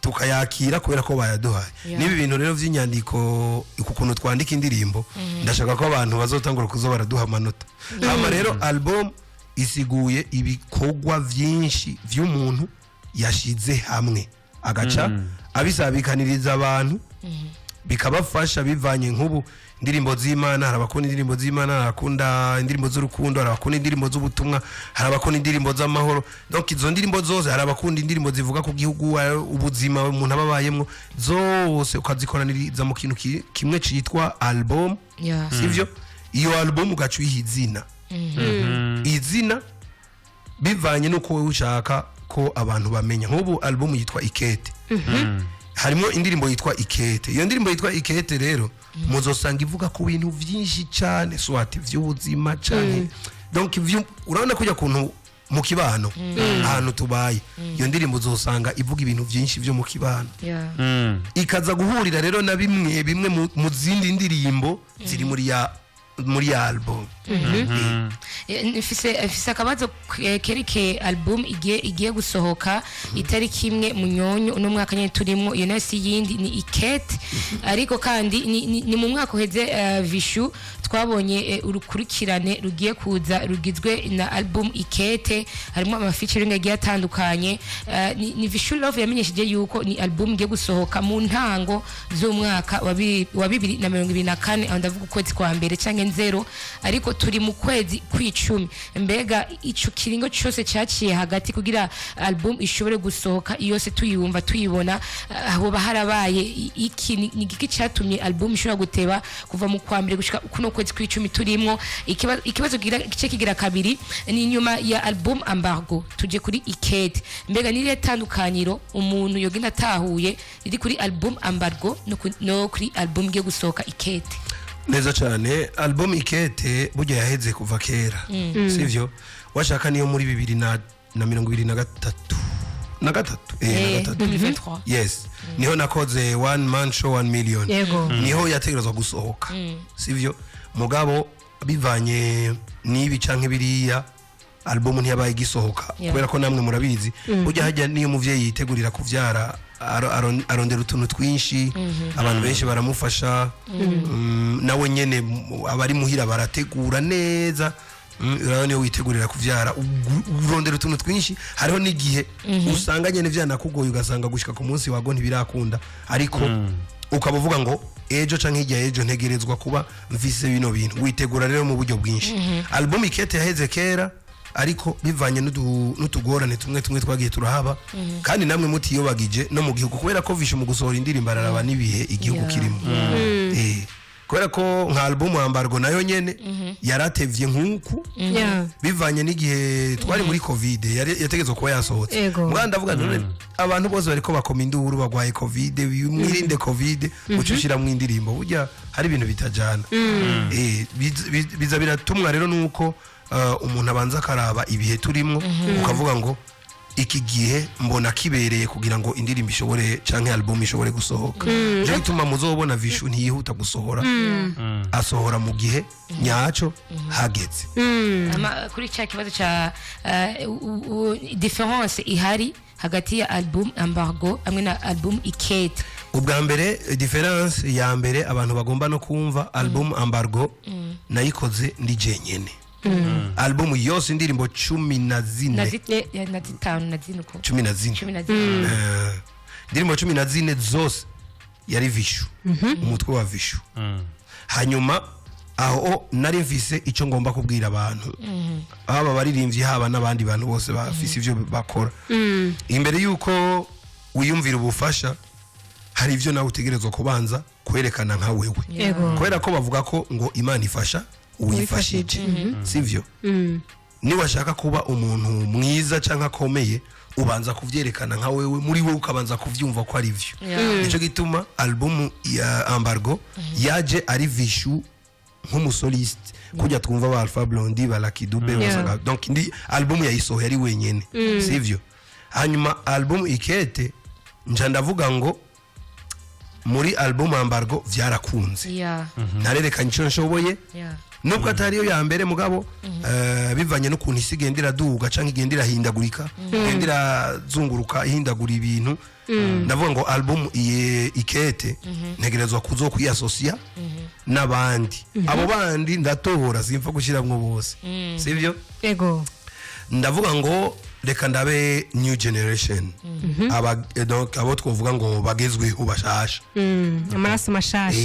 tukayakira kubera ko bayaduhaye. N'ibi bintu rero by'inyandiko, uku kuntu twandika indirimbo, ndashaka ko abantu bazotangura kuza baraduha amanota. Hama rero album isiguye ibikorwa byinshi by'umuntu yashize hamwe, agaca abisabikaniriza abantu, bikabafasha bivanye nk'ubu indirimbo z'Imana, hari abakunda indirimbo z'Imana, hari abakunda indirimbo z'urukundo, hari abakunda indirimbo z'ubutumwa, hari abakunda indirimbo z'amahoro. Donc izo ndirimbo zose, hari abakunda indirimbo zivuga ku gihugu, hari ubuzima umuntu aba abayemwo, zose ukazikoraniriza mu kintu kimwe citwa album, sivyo? Iyo album ugaca uyiha izina, izina bivanye n'uko wowe ushaka ko abantu bamenya. Nk'ubu album yitwa Ikete, harimo indirimbo yitwa Ikete. Iyo ndirimbo yitwa Ikete rero muzosanga ivuga ku bintu byinshi cyane, soit vy'ubuzima cyane, donc urabona kujya kuntu mu kibano ahantu tubaye, iyo ndirimbo uzosanga ivuga ibintu byinshi byo mu kibano, ikaza guhurira rero na bimwe bimwe mu zindi ndirimbo ziri muri ya album. Mfise akabazo kerekeye album igiye gusohoka itariki 1 Munyonyo uno mwaka nyene turimo. Iyo nayo si yindi, ni Ikete. Ariko kandi ni mu mwaka uheze, Vichou, twabonye urukurikirane rugiye kuza rugizwe na album Ikete, harimo ama featuring agiye atandukanye. Ni Vichou Love yamenyesheje yuko ni album igiye gusohoka mu ntango z'umwaka wa 2024, aho ndavuga ukwezi kwa mbere canke nzero, ariko turi mu kwezi kw'icumi. kw'icumi. Mbega ico kiringo cyose cyaciye hagati kugira album ishobore gusohoka yose tuyumva tuyibona, hoba harabaye iki? Ni igiki cyatumye album ishobora guteba kuva mu kwa mbere gushika kuno kwezi kw'icumi turimwo? Ikibazo gice kigira kabiri ni nyuma ya album Embargo tuje kuri Ikete. Mbega ni irihe tandukaniro umuntu yogenda atahuye riri kuri album Embargo no kuri album igiye gusohoka Ikete? Neza cyane. Album Ikete burya yaheze kuva kera, sivyo? Washaka niyo muri bibiri na 2023 na gatatu. 2023. Yes, niho nakoze one man show 1 million. Niho yategerezwa gusohoka, sivyo? Mugabo bivanye n'ibi canke biriya, album ntiyabaye igisohoka. Kubera ko namwe murabizi, burya hajya niyo umuvyeyi yitegurira kuvyara, arondera utuntu twinshi, abantu benshi baramufasha. Nawe nyene abari muhira barategura neza. Urabona niyo witegurira kuvyara, urondera utuntu twinshi. Hariho n'igihe usanga nyene vyanakugoye, ugasanga gushika ku munsi wago ntibirakunda, ariko ukaba uvuga ngo ejo canke hirya y'ejo ntegerezwa kuba mfise bino bintu. Witegura rero mu buryo bwinshi. Album Ikete yaheze kera, ariko bivanye n'utugorane tumwe tumwe twagiye turahaba, kandi namwe mutiyobagije no mu gihugu, kubera ko Vishu mu gusohora indirimbo araraba n'ibihe igihugu kirimo. Kubera ko nka album Embargo nayo nyene yaratevye nk'uku, bivanye n'igihe twari muri COVID, yari yategetswe kuba yasohotse. Mugabo ndavuga none abantu bose bariko bakoma induru bagwaye COVID, mwirinde COVID, uca ushiramwo indirimbo, burya hari ibintu bitajana. Biza biratumwa rero nuko umuntu abanza akaraba ibihe turimwo, ukavuga ngo iki gihe mbona kibereye kugira ngo indirimbo ishobore canke album ishobore gusohoka. Nico gituma muzobona Vishu ntiyihuta gusohora, asohora mu gihe nyaco hageze. Kuri cya kibazo cya différence ihari hagati ya album Embargo hamwe na album Ikete. Ubwa mbere, différence ya mbere abantu bagomba no kumva, album Embargo nayikoze ndi jenyene, album yose, indirimbo cumi na zine. Na zitanu na zine uko. 14. 14. Indirimbo 14 zose yari Vishu, umutwe wa Vishu. Hanyuma aho nari mfise icyo ngomba kubwira abantu, haba abaririmbyi, haba n'abandi bantu bose bafise ivyo bakora. Imbere y'uko wiyumvira ubufasha, hari ibyo nawe utegerezwa kubanza kwerekana nka wewe. Kubera ko bavuga ko ngo Imana ifasha uwifashije, sivyo? Niwashaka kuba umuntu mwiza cyangwa akomeye, ubanza kuvyerekana nka wewe, muri wewe ukabanza kuvyumva ko ari vyo. Nico gituma album ya Embargo yaje ari Vishu nk'umusoliste, kujya twumva ba Alpha Blondy, ba Lucky Dube. Wasanga donc ndi album yayisohoye ari wenyene, sivyo? Hanyuma album Ikete, nja ndavuga ngo muri album Embargo vyarakunze, narerekanye icyo nshoboye, nubwo atari yo ya mbere, mugabo bivanye n'ukuntu isi igenda iraduga canke igenda irahindagurika, igenda irazunguruka ihindagura ibintu, ndavuga ngo album iye Ikete ntegerezwa kuzokwiyasosiya n'abandi. Abo bandi ndatora, simfa gushiramwo bose, sivyo? Ego. Ndavuga ngo reka ndabe new generation, aba donc abo twovuga ngo bagezweho bashasha. Amaraso mashasha.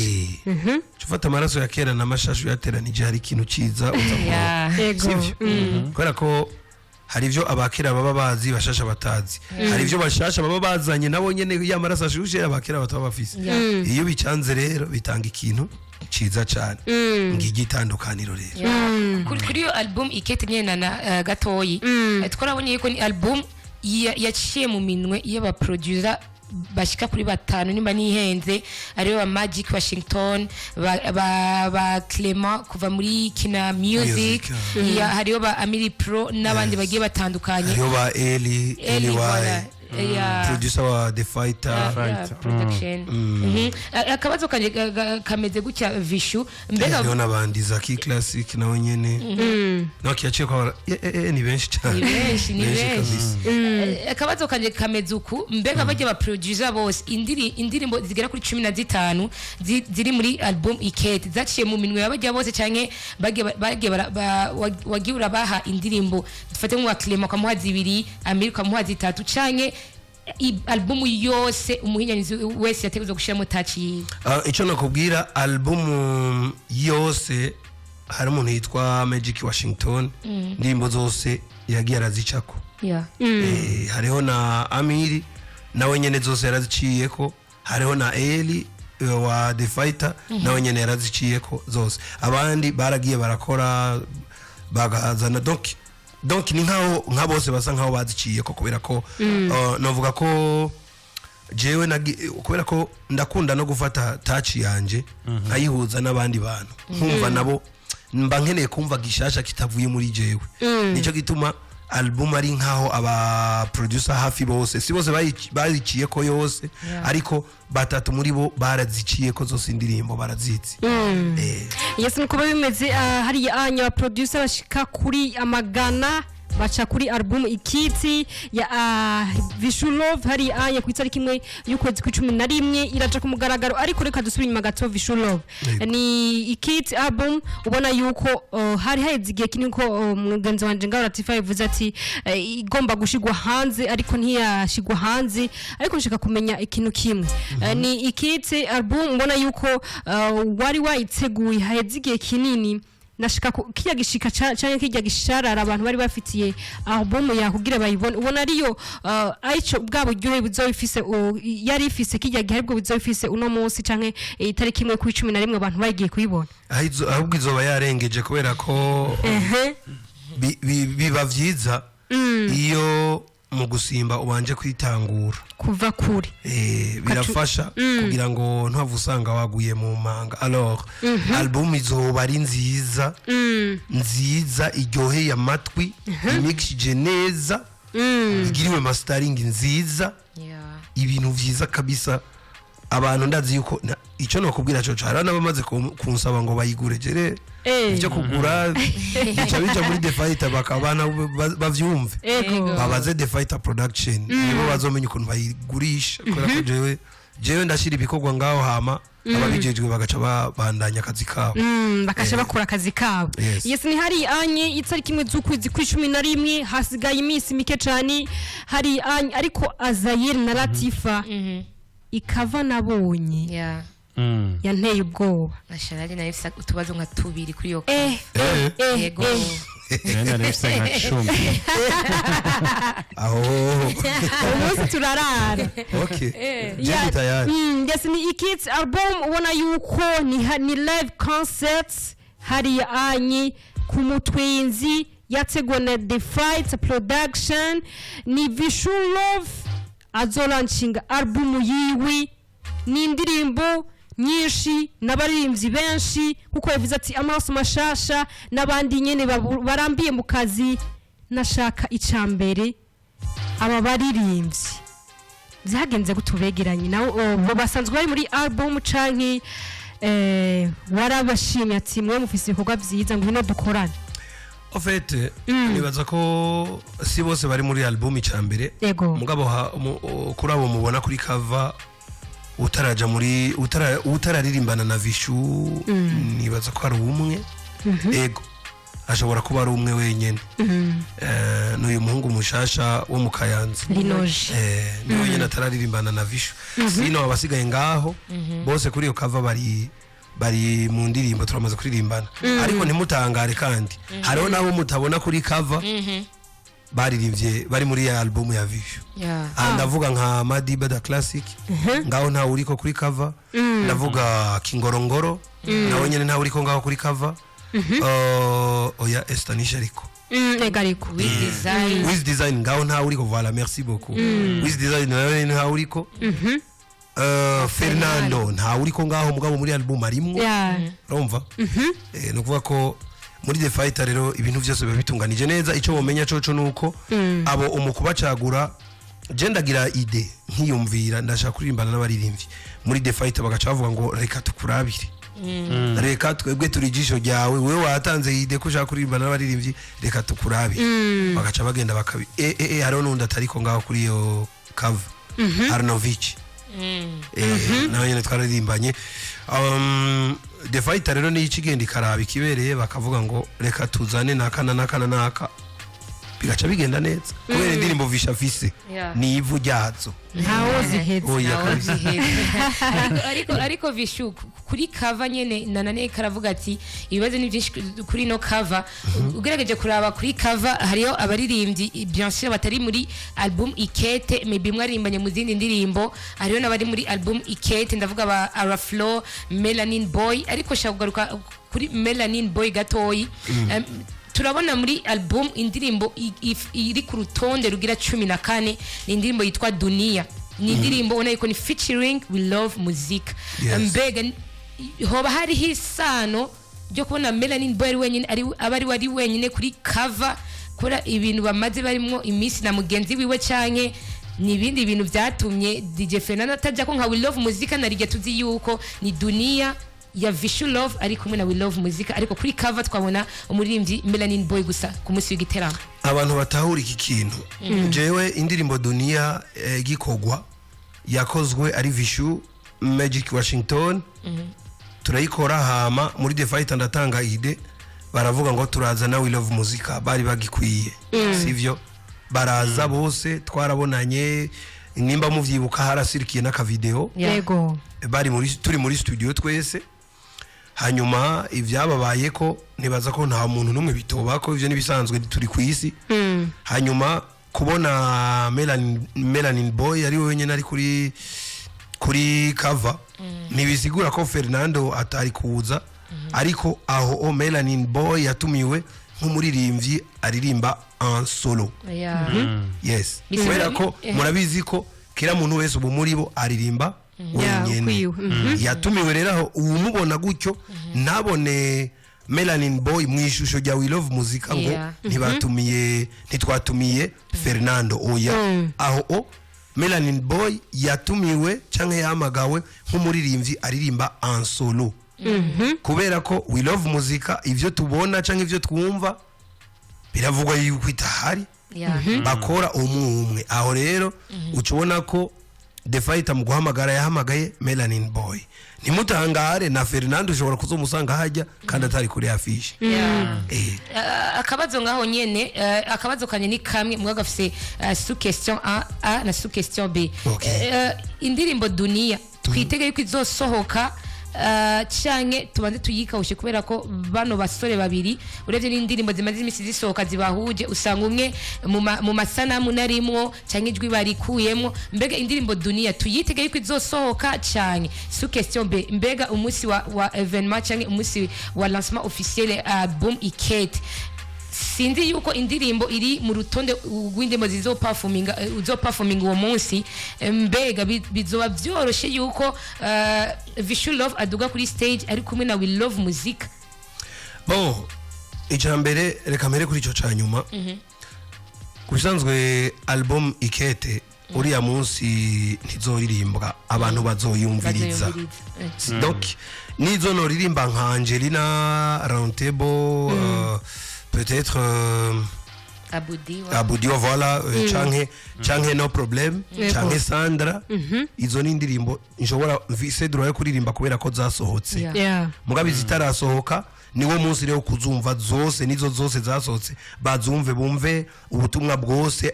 Ufata amaraso ya kera n'amashasha uyateranije, hari ikintu ciza uza kuronka. Ego. Sivyo? Kubera ko hari ibyo abakera baba bazi bashasha batazi, hari ibyo bashasha baba bazanye nabo nyene ya maraso ashushe abakera bataba bafise. Iyo bicanze rero bitanga ikintu ciza cane. Ngigi itandukaniro rero. Kuri iyo album Ikete nyene na gatoyi, twarabonye yuko ni album yaciye mu minwe y'abaproducer bashika kuri batanu nimba nihenze, aribo ba Magic Washington, ba Clement kuva muri Kina Music, Music, hariho ba Amiri Pro n'abandi bagiye batandukanye. Hariho ba Eli Eli, Eli voilà. Y producer wa The Fighter. Fighter. Production. Akabazo kanje kameze gutya, Vishu, mbega Hariho n'abandi, Zaki Classic nawe nyene nawe kiyaciye kwa ni benshi cyane. Ni benshi, ni benshi. Kabisa. Akabazo kanje kameze uku: mbega bajya ba producer bose, indirimbo zigera kuri 15 ziri muri album Ikete zaciye mu minwe y'abajya bose, canke bagiye wagiye urabaha indirimbo, dufate nk'uwa Clement ukamuha zibiri, Amir ukamuha zitatu, canke album yose umuhinyanizi wese yategerezwa gushiramo touch yiwe? Icyo nakubwira, album yose Hari umuntu yitwa Magic Washington, indirimbo zose yagiye arazicako. Hariho na Amiri, nawe nyene zose yaraziciyeko. Hariho na Eli wa The Fighter, nawe nyene yaraziciyeko zose. Abandi baragiye barakora bagazana, donc ni nkaho nka bose basa nkaho baziciyeko, kubera ko novuga ko jewe kubera ko ndakunda no gufata touch yanje nkayihuza n'abandi bantu, nkumva nabo mba nkeneye kumva gishasha kitavuye muri jewe. Nicyo gituma album ari nkaho aba producer hafi bose, si bose bayiciye ko yose, ariko batatu muri bo baraziciye ko zose, indirimbo barazizi. Yes, niko biba bimeze. Hariya anya producer bashika kuri amagana baca kuri album Ikiti ya Vishu Love. Hari anya ku itariki 1 y'ukwezi kwa 11 iraja ku mugaragaro. Ariko reka dusubire inyuma gato. Vishu Love, ni Ikiti album ubona yuko hari haheze igihe kinini ko mugenzi wanje ngaho Latifa yavuze ati igomba gushigwa hanze, ariko ntiyashigwa hanze. Ariko nshaka kumenya ikintu kimwe. Ni Ikiti album ubona yuko wari wayiteguye haheze igihe kinini. Nashika kirya gishika canke kirya gisharara abantu bari bafitiye album ya kugira bayibone, ubona ariyo arico bwa buryohe buzoba ifise yari ifise kirya gihe, aribwo buzoba ifise uno munsi canke itariki 1 kwa 11 abantu bagiye kuyibona? Ahubwo izoba yarengeje, kubera ko biba vyiza iyo mu gusimba ubanje kwitangura kuva kure. Birafasha kugira ngo ntuhave usanga waguye mu manga. Alors album izoba ari nziza nziza, iryoheye amatwi, imixije neza, igiriwe mastering nziza, ibintu vyiza kabisa. Abantu ndazi yuko ico nokubwira co hari n'abamaze kunsaba ngo bayigure jere. Ivyo kugura bica bija muri The Fighter, bakabana bavyumve. Babaze The Fighter Production, nibo bazomenya ukuntu bayigurisha, kubera ko jewe ndashira ibikorwa ngaho, hama ababijejwe bagaca babandanya akazi kabo. Bakasha bakora akazi kabo. Yes. Yes, ni hari anye itariki 1 z'ukwezi kwa 11, hasigaye iminsi mike cyane. Hari anye, ariko Azayir na Latifa, ikava nabonye yanteye ubwoba. Nasharari nayo ifise utubazo nka tubiri kuri iyo. Yego. Nari nari nka 10. Aho. Umunsi turarara. Okay, je tayari. Yes, ni Ikits album ubona yuko ni live concerts hari anyi ku Mutwenzi, yateguwe na The Fight Production. Ni Vishu Love azolaunchinga album yiwe, ni indirimbo nyinshi n'abaririmbyi benshi, kuko yavuze ati amaraso mashasha n'abandi nyene barambiye mu kazi. Nashaka icambere, aba baririmbyi byagenze gute ubegeranye nawe? Bo basanzwe bari muri album canke warabashimye ati mwe mufise ibikorwa vyiza, ngwino dukorane? En fait, nibaza ko si bose bari muri album icambere. Mugabo kuri abo mubona kuri cover, utaraja muri utararirimbana na Vishu, nibaza ko ari umwe. Ego, ashobora kuba ari umwe wenyene. N'uyu muhungu mushasha wo mu Kayanza. Linoje. Ni wenyene atararirimbana na Vishu. Sino abasigaye ngaho bose kuri iyo cover bari mu ndirimbo turamaze kuririmbana. Ariko ntimutangare, kandi hariho nabo mutabona kuri cover baririmbye, bari muri ya album ya Vishu. Aha ndavuga nka Madiba da Classic, ngaho ntawe uriko kuri cover. Ndavuga Kingorongoro, nawe nyene ntawe uriko ngaho kuri cover. Oya, Estanisha ariko. Ega ariko. With Design. Wiz Design ngaho ntawe uriko. Voilà, merci beaucoup. Wiz Design nawe ntawe uriko. Fernando ntawe uriko ngaho, mugabo muri album arimwo. Urumva, ni ukuvuga ko muri The Fighter rero ibintu byose biba bitunganije neza. Icyo womenya coco nuko abo umukubacagura, je ndagira idée, nkiyumvira ndashaka kuririmbana n'abaririmbyi muri The Fighter, bagaca bavuga ngo reka tukurabire, reka twebwe turi ijisho ryawe, wewe watanze idée ko ushaka kuririmbana n'abaririmbyi, reka tukurabire. Bagaca bagenda bakabi hariho n'undi atariko ngaho kuri iyo cover, Arnovich. Nawe nyene twararirimbanye. The Fighter rero niyo ikigenda ikaraba ikibereye, bakavuga ngo reka tuzane naka na naka na naka. Bigaca bigenda neza kubera indirimbo Vishu afise ni ivu ryazo. Ntawo zihetse. Oya. Ntawo Kabisa. ziheze. Ariko Vishu, kuri cover nyene nanane karavuga ati ibibazo ni byinshi kuri no cover. Ugerageje kuraba kuri cover, hariyo abaririmbyi, bien sûr, batari muri album Ikete, maybe mwaririmbanye mu zindi ndirimbo. Hariyo n'abari muri album Ikete, ndavuga ba Araflo, Melanin Boy. Ariko shaka kugaruka kuri Melanin Boy gatoyi. Turabona muri album indirimbo iri ku rutonde rugira 14 ni indirimbo yitwa Dunia. Ni indirimbo ubona yuko ni featuring We Love Music. Mbega hoba hariho isano ryo kubona Melanin Boy ari wenyine, ari aba ari wari wenyine kuri cover, kubera ibintu bamaze barimwo iminsi na mugenzi wiwe, canke ni ibindi bintu byatumye DJ Fernando atajya ko nka We Love Music, na rige tuzi yuko ni Dunia ya Vishu Love ari kumwe na We Love Music, ariko kuri cover twabona umuririmbyi Melanin Boy gusa ku munsi w'igiteramo? Abantu batahura iki kintu, jewe indirimbo Dunia gikorwa yakozwe ari Vishu, Magic Washington, turayikora. Hama muri The Fight ndatanga idée, baravuga ngo turaza na We Love Muzika, bari bagikwiye, sivyo? Baraza bose, twarabonanye. Nimba muvyibuka, harasirikiye n'akavideo. Yego. Bari muri, turi muri studio twese. Hanyuma ibyababaye ko nibaza ko nta muntu n'umwe bitobako, ivyo nibisanzwe, turi ku isi. Hanyuma kubona Melanin Boy ari we wenyine ari kuri cover ntibisigura ko Fernando atari kuza. Ariko aho o Melanin Boy yatumiwe nk'umuririmbyi aririmba en solo. Yes, kubera ko murabizi ko kila muntu wese ubu muri bo aririmba wenyene. Ukwiwe. Yatumiwe rero aho uwumubona gutyo ntabone Melanin Boy mu ishusho rya We Love Muzika ngo ntibatumiye, ntitwatumiye Fernando. Oya, aho o Melanin Boy yatumiwe canke yahamagawe nk'umuririmbyi aririmba en solo, kubera ko We Love Muzika ivyo tubona canke ivyo twumva biravugwa yuko itahari, bakora umwe umwe. Aho rero uca ubona ko The Fighter mu guhamagara yahamagaye Melanin Boy. Ntimutangare na Fernando ushobora kuzomusanga hajya kandi atari kuri affiche. Akabazo ngaho nyene, akabazo kanye ni kamwe mwe gafise sous question A na sous question B. Indirimbo Dunia twitege yuko izosohoka canke tubanze tuyikawushe? Kubera ko bano basore babiri, urebye n'indirimbo zimaze imisi zisohoka zibahuje, usanga umwe mu masanamu narimwo canke ijwi barikuyemwo. Mbega indirimbo Dunia tuyitege yuko izosohoka canke? Sous question B, mbega umunsi wa événement canke umunsi wa lancement officiel album Ikete, sinzi yuko indirimbo iri mu rutonde rw'indirimbo zizoperforminga, uzoperforminga uwo munsi, mbega bizoba byoroshe yuko Vishu Love aduga kuri stage ari kumwe na We Love Music? Bon, icya mbere, reka mbere kuri icyo cya nyuma. Ku bisanzwe album Ikete uriya munsi ntizoririmbwa, abantu bazoyumviriza. Bazoyumviriza. Donc nizo noririmba nka Angelina Roundtable, peut-être Abudi wa Abudio, voilà, canke No Problem, canke Sandra. Izo ni indirimbo nshobora mvise droit yo kuririmba kubera ko zasohotse. Mugabe zitarasohoka, niwo munsi rero kuzumva zose, nizo zose zasohotse bazumve, bumve ubutumwa bwose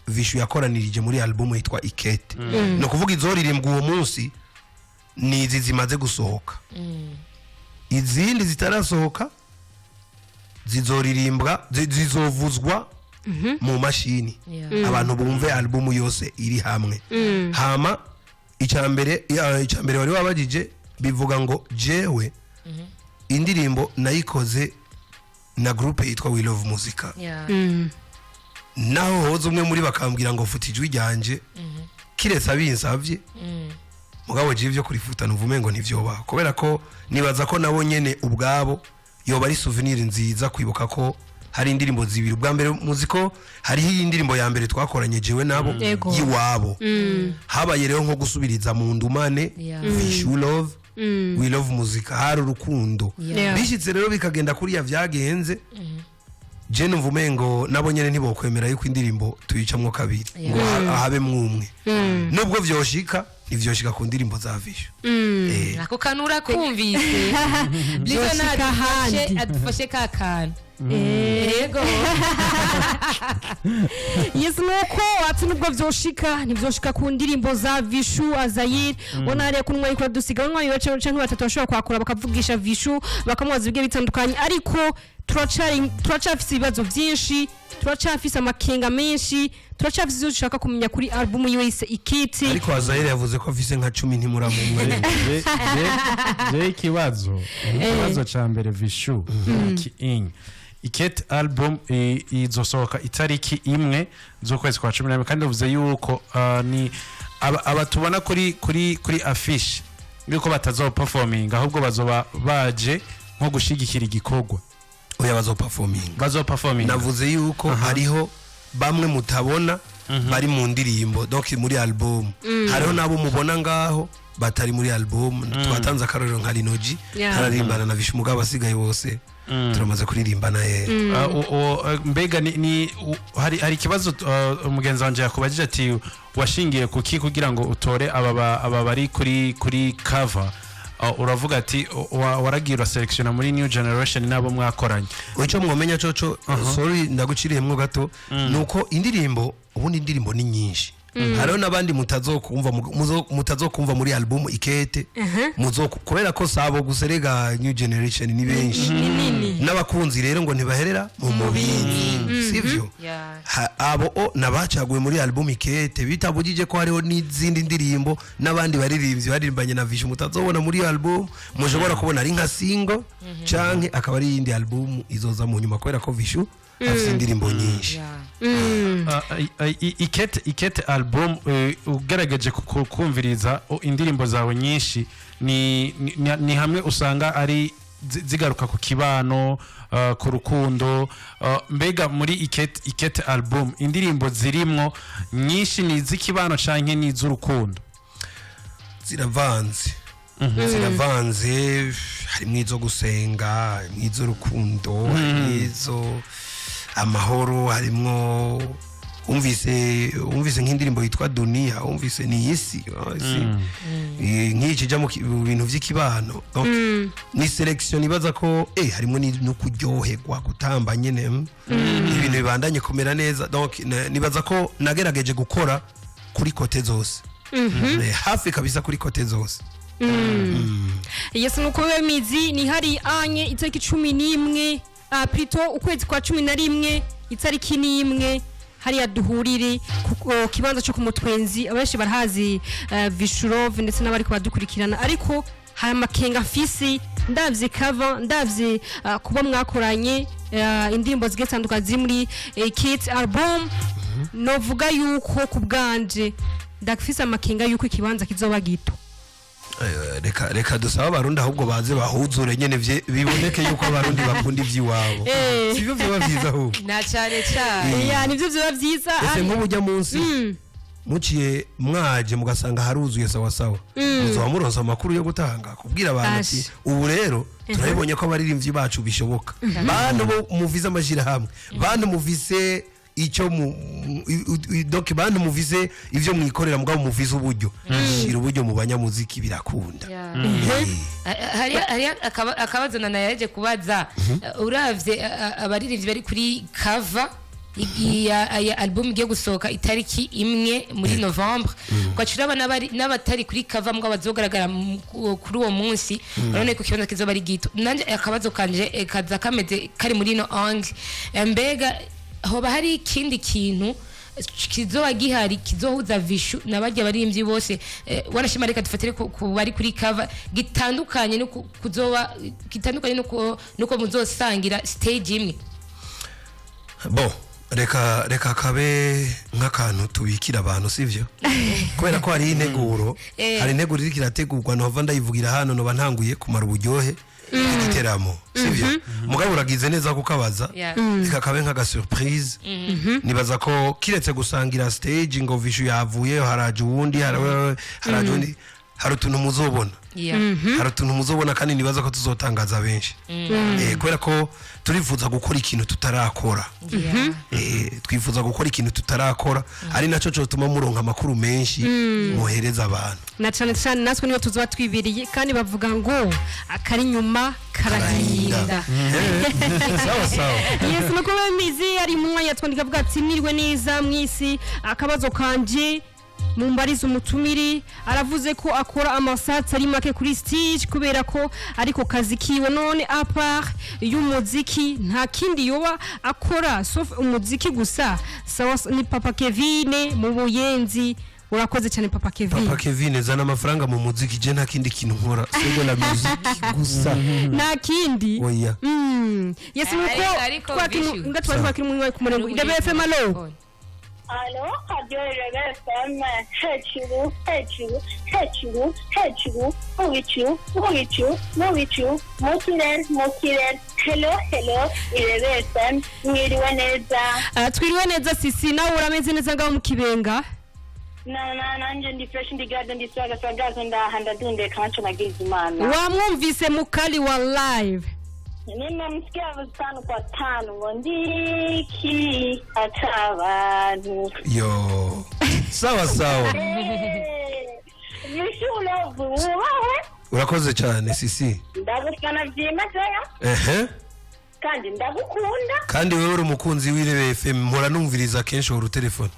Vishu yakoranirije muri album yitwa Ikete. Ni ukuvuga izoririmbwa uwo munsi ni izi zimaze gusohoka. Izindi zitarasohoka zizoririmbwa, zizovuzwa mu mashini, abantu bumve album yose iri hamwe. Hama icya mbere wari wabagije bivuga ngo jewe indirimbo nayikoze na groupe yitwa We Love Muzika. Naho hoza umwe muri bakambwira ngo futa ijwi ryanje, kiretse abinsavye. Mugabo jewe ibyo kurifuta nuvume ngo ntivyobaho, kubera ko nibaza ko nabo nyene ubwabo yoba ari souvenir nziza kwibuka ko hari indirimbo zibiri. Ubwa mbere muzi ko hariho iyi ndirimbo ya mbere twakoranye jewe nabo y'iwabo. Habaye rero nko gusubiriza mu ndumane. Vishu Love, We Love Muzika, hari urukundo. Bishitse rero bikagenda kuriya vyagenze, je numva umengo nabo nyene ntibokwemera yuko indirimbo tuyicamwo kabiri ngo habemwo umwe. Nubwo vyoshika, ntivyoshika ku ndirimbo za Vishu. Ako kantu urakumvise nizo? Vyoshika Nadufashe ahandi. adufashe ka kantu. Yego. Yes, nuko ati nubwo vyoshika, ntivyoshika ku ndirimbo za Vishu Azayir. Ubona hariya ko umwe ariko dusiga umwe bace canke batatu bashobora kwakura, bakavugisha Vishu, bakamubaza ibigiye bitandukanye, ariko turacafise ibibazo vyinshi, turacafise amakenga menshi, turacafise ivyo dushaka kumenya kuri album yiwe yise Ikiti. Ariko Azayeli yavuze ko afise nka 10, ntimuramumwe. Je ikibazo ca mbere, Vishu, iki in Ikete album izosohoka itariki 1 z'ukwezi kwa 11, kandi uvuze yuko ni aba tubona kuri affiche yuko batazoperforminga, ahubwo bazoba baje nko gushigikira igikorwa. Oya, bazoperforminga. Bazoperforminga. Navuze yuko hariho bamwe mutabona bari mu ndirimbo, donc muri album. Hariho nabo mubona ngaho batari muri album. Twatanze akarorero nka Linoji, araririmbana na Vishu, mugabo asigaye bose turamaze kuririmbana ye. Mbega ni hari ikibazo umugenzi wanje yakubajije ati washingiye kuki kugira ngo utore aba bari kuri cover? Uravuga ati waragiye uraselectiona muri new generation n'abo mwakoranye. Icyo mwomenya coco, sorry ndaguciriyemwo gato, nuko indirimbo, ubundi indirimbo ni nyinshi. Hariho n'abandi mutazokumva mutazokumva muri album Ikete, kubera ko sabo guserega, new generation ni benshi. Ni nini. N'abakunzi rero ngo ntibaherera mu mubindi, sivyo? Yeah. Abo o nabacaguwe muri album Ikete, bitabujije ko hariho n'izindi ndirimbo n'abandi baririmbyi baririmbanye na Vishu mutazobona muri iyo album, mushobora kubona ari nka single canke akaba ari iyindi album izoza mu nyuma, kubera ko Vishu afite indirimbo nyinshi. Ikete album, ugerageje kumviriza indirimbo zawe nyinshi ni hamwe usanga ari zigaruka ku kibano, ku rukundo. Mbega muri Ikete album indirimbo zirimwo nyinshi ni iz'ikibano canke ni iz'urukundo? Ziravanze, ziravanze. Harimo izo gusenga, harimo iz'urukundo, harimo izo amahoro, harimwo wumvise nk'indirimbo yitwa Dunia, wumvise ni isi, isi. Nk'iki ijya mu bintu by'ikibano. Donc, ni selection ibaza ko harimo no kuryoherwa, gutamba nyene, ibintu bibandanye kumera neza. Donc nibaza ko nagerageje gukora kuri côté zose. Hafi kabisa kuri côté zose. Yes, nuko biba bimizi. Ni hari anye itariki 11, plutôt ukwezi kwa 11 itariki 1, hariya duhurire ku kibanza cyo ku Mutwenzi. Abenshi barahazi, Vishurove ndetse n'abari badukurikirana, ariko hari amakenga mfise ndavye cover, ndavye kuba mwakoranye, indirimbo zigiye zitandukanye ziri muri Kit album. Novuga yuko ku bwanje ndafise amakenga yuko ikibanza kizoba gito. Reka dusabe Abarundi ahubwo baze bahuzure nyene, biboneke yuko Abarundi bakunda ivy'iwabo. Sivyo vyoba vyiza ahubwo? Na cyane cyane. Ya, nivyo vyoba vyiza. Ese nk'ubu ujya munsi muciye mwaje mugasanga haruzuye sawa sawa, muzoba muronse amakuru yo gutanga kubwira abantu ati Asha. ubu rero turabibonye ko abaririmbyi bacu bishoboka. Bantu bo muvise amashirahamwe, bantu muvise icyo mu donc bantu muvise ivyo mwikorera, mugabo muvise uburyo, shira uburyo mu banyamuziki, birakunda. Hari akabazo nana yaje kubaza. Uravye abaririmbyi bari kuri cover ya album igiye gusohoka itariki 1 muri Novembre, ugaca uraba n'abatari kuri cover mbwa bazogaragara kuri uwo munsi, urabona ko ikibanza kizoba ari gito. Nanje akabazo kanje kaza kameze kari muri ino angle. Mbega hoba hari ikindi kintu kizoba gihari kizohuza Vishu n'abarya baririmbyi bose, wanashima reka dufatire ku bari kuri cover, gitandukanye no kuzoba gitandukanye nuko muzosangira stage imwe? Bon, reka kabe nk'akantu tubikira abantu, sivyo? Kubera ko hari integuro, hari integuro iriko irategurwa, nova ndayivugira hano noba ntanguye kumara uburyohe igiteramo, sivyo? Mugabo uragize neza kukabaza. Reka kabe nk'aga surprise. Nibaza ko kiretse gusangira stage ngo Vishu yavuye haraje uwundi, haraje uwundi, hari utuntu muzobona. Hari utuntu muzobona kandi nibaza ko tuzotangaza benshi. Kubera ko turifuza gukora ikintu tutarakora. Twifuza gukora ikintu tutarakora, ari nacyo cyotuma muronka amakuru menshi muhereza abantu. Na cane cane natwe niyo tuzoba twibiriye, kandi bavuga ngo akari nyuma karahinda. Sawa sawa. Yes, nuko bemizi ari mu mwanya twandika avuga ati: "Mwiriwe neza mwisi, akabazo kanje mumbariza umutumiri. Aravuze ko akora amasaha atari make kuri stage kubera ko ariko kazi kiwe. None à part y'umuziki nta kindi yoba akora sauf umuziki gusa?" Sawa, ni Papa Kevine mu Buyenzi. Urakoze cyane, Papa Kevin. Papa Kevin, zana amafaranga mu muziki. Je nta kindi kintu nkora, sego la musique gusa. Nta kindi? Oya. Yes, nuko Ariko twakiri Vishu. nga twakiri mu ku murongo Irebe FM. Allo? Allo, Radio Irebe FM, hejuru, hejuru, hejuru, hejuru, mu bicu, mu bicu, mu bicu, mu kirere, mu kirere. Hello, hello, Irebe FM, mwiriwe neza? Twiriwe neza sisi, nawe urameze neza ngaho mu Kibenga? Na na nanje ndi fresh, ndi gado, ndi swaga swagazo, ndaha ndadundeka naco nagize Imana. Wamwumvise mukali wa live? Nimemsikia tano kwa tano ngo ndiki ata abantu. Yo, sawa sawa. Vishu Love, wubahwe. Urakoze cyane sisi. Ndagufana byimazeyo. Kandi ndagukunda. Kandi wewe uri umukunzi w'Irebe FM, mpora numviriza kenshi uru telefone.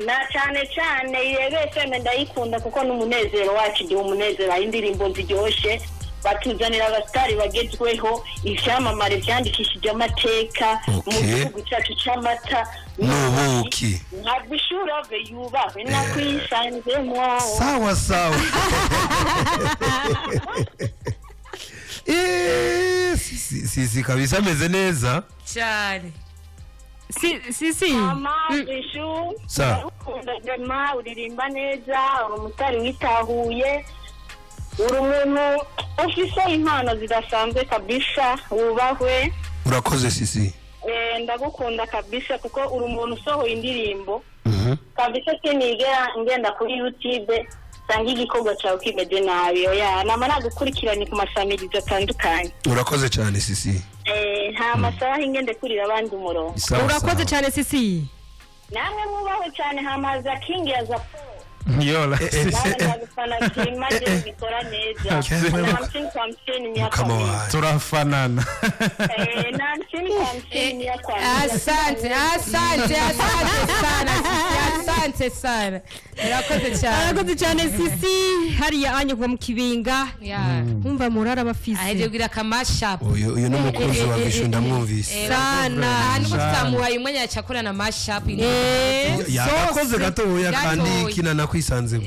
Na cyane cyane Irebe FM ndayikunda kuko n'umunezero wacu, igihe umunezero hari indirimbo ziryoshe batuzanira, abasitari bagezweho, ivyamamare vyandikishije amateka mu gihugu cyacu c'amata n'ubuki. Nka Vishu Love, yubahwe, nakwisanzemo. Sawa sawa. Sisi kabisa ameze neza. Cyane. Si si si. Mama Vishu, ndagukunda jema, uririmba neza, uri umusitari witahuye, uri umuntu ufise impano zidasanzwe kabisa, wubahwe. Urakoze sisi. Ndagukunda kabisa kuko uri umuntu usohoye indirimbo kabisa sinigera ngenda kuri YouTube sanga igikorwa cyawe kimeze nabi. Oya, nama nagukurikiranye ku masamirizi atandukanye. Urakoze cyane sisi. Nta masaha ingende kurira abandi umurongo. Sawa, Urakoze sawa. cyane sisi. Namwe mwubahwe cyane, hamaza King ya Zapo. Yola. Nawe ndagufana byimazeyo, bikora neza. Na 50 kwa 50 miaka Mukama mingi. wawe. Turafanana. Na 50 kwa 50 miaka mingi. Asante, asante, asante sana sisi, asante sana, urakoze cyane. Urakoze cyane sisi, hariya anye kuva mu Kibinga. Umva murara bafise. Aheje kugira akamashup. Uyu ni umukunzi wa Vishu, ndamwumvise. Sana. Aha nubwo tutamuhaye umwanya yaca na mashup. Yagakoze gatoya kandi. Gatoya. Kina nakwisanzemo.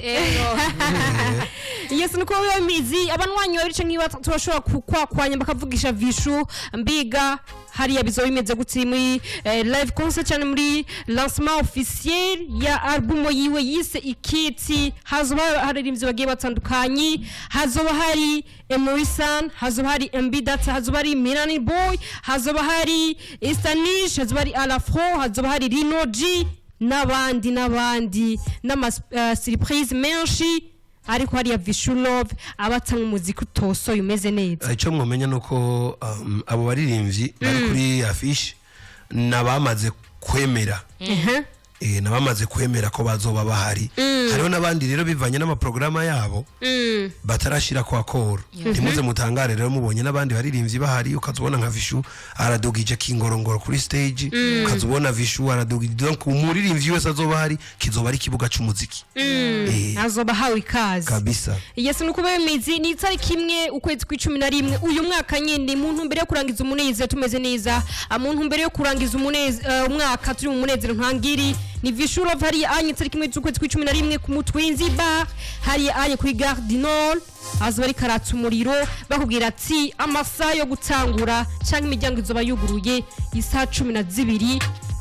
Yes, nuko biba bimizi. Abanywanyi babiri canke batatu bashobora kukwakwanya bakavugisha Vishu mbiga hariya bizoba bimeze gute muri live concert cyane, muri lancement officiel ya album yiwe yise Ikiti. Hazoba haririmbyi bagiye batandukanye, hazoba hari Emerson, hazoba hari MB Data, hazoba hari Milani Boy, hazoba hari Istanish, hazoba hari Alafro, hazoba hari Rino G n'abandi n'abandi n'ama surprise menshi. Ariko hariya Vishu Love abatanga umuziki utosoye umeze neza. Icyo mwamenya ni uko abo baririmbyi bari kuri affiche n'abamaze kwemera. N'abamaze kwemera ko bazoba bahari. Hariho n'abandi rero bivanye n'amaporogaramu yabo batarashira kwa koro. Ntimuze mutangare rero mubonye n'abandi baririmbyi bahari, ukaza ubona nka Vishu aradugije Kingorongoro kuri stage, ukaza ubona Vishu aradugije. Donc umuririmbyi wese azoba ahari, kizoba ari ikibuga c'umuziki. Azoba ahawe ikaze. Kabisa. Yes, nuko bemizi ni itariki 1 ukwezi kw'11 uyu mwaka nyine, mu ntumbero yo kurangiza umunezero tumeze neza, mu ntumbero yo kurangiza umwaka turi mu munezero ntangiri. Ni Vishu Love hariya anye itariki 1 z'ukwezi kw'11 ku Mutwinzi Bar, hariya anye kuri Gare du Nord, azoba ariko aratsa umuriro. Bakubwira ati amasaha yo gutangura cyangwa imiryango izoba yuguruye isaha 12.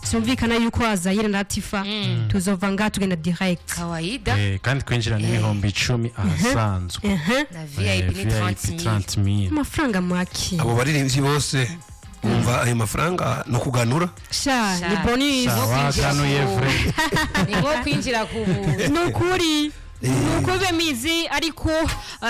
Vyumvikana yuko Azayire na Latifa tuzova ngaha tugenda direct. Kawaida. Kandi kwinjira n'10,000 ahasanzwe. Na VIP ni VIP 30. 30,000. Amafaranga make. Abo baririmbyi bose umva ayo mafaranga no kuganura. Sha, Sha. ni bonus. Sawa, kwinjira kanuye ku- vre. Ni nko kwinjira ku buntu. Ni ukuri. Nuko bibe mizi, ariko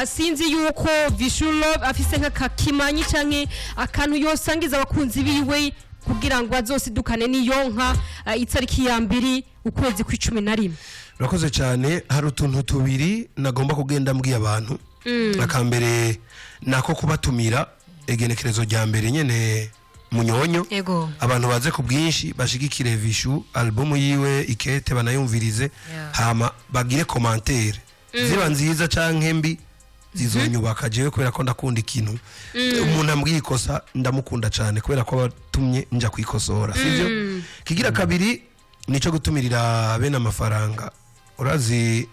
sinzi yuko Vishu Love afise nk'akakimanyi canke akantu yosangiza abakunzi biwe kugira ngo azosidukane n'iyo nka itariki ya 2 ukwezi kw'11. Urakoze cyane. Hari utuntu tubiri nagomba kugenda mbwiye abantu. Akambere nako kubatumira igenekerezo rya 1 nyene Munyonyo. Abantu baze ku bwinshi bashigikire Vishu, album yiwe Ikete, banayumvirize, hama bagire commentaire, ziba nziza canke mbi, zizonyubaka jewe, kubera ko ndakunda ikintu umuntu ambwiye ikosa, ndamukunda cyane kubera ko abatumye nja kwikosora, sivyo? Kigira kabiri nico gutumirira bene amafaranga. Urazi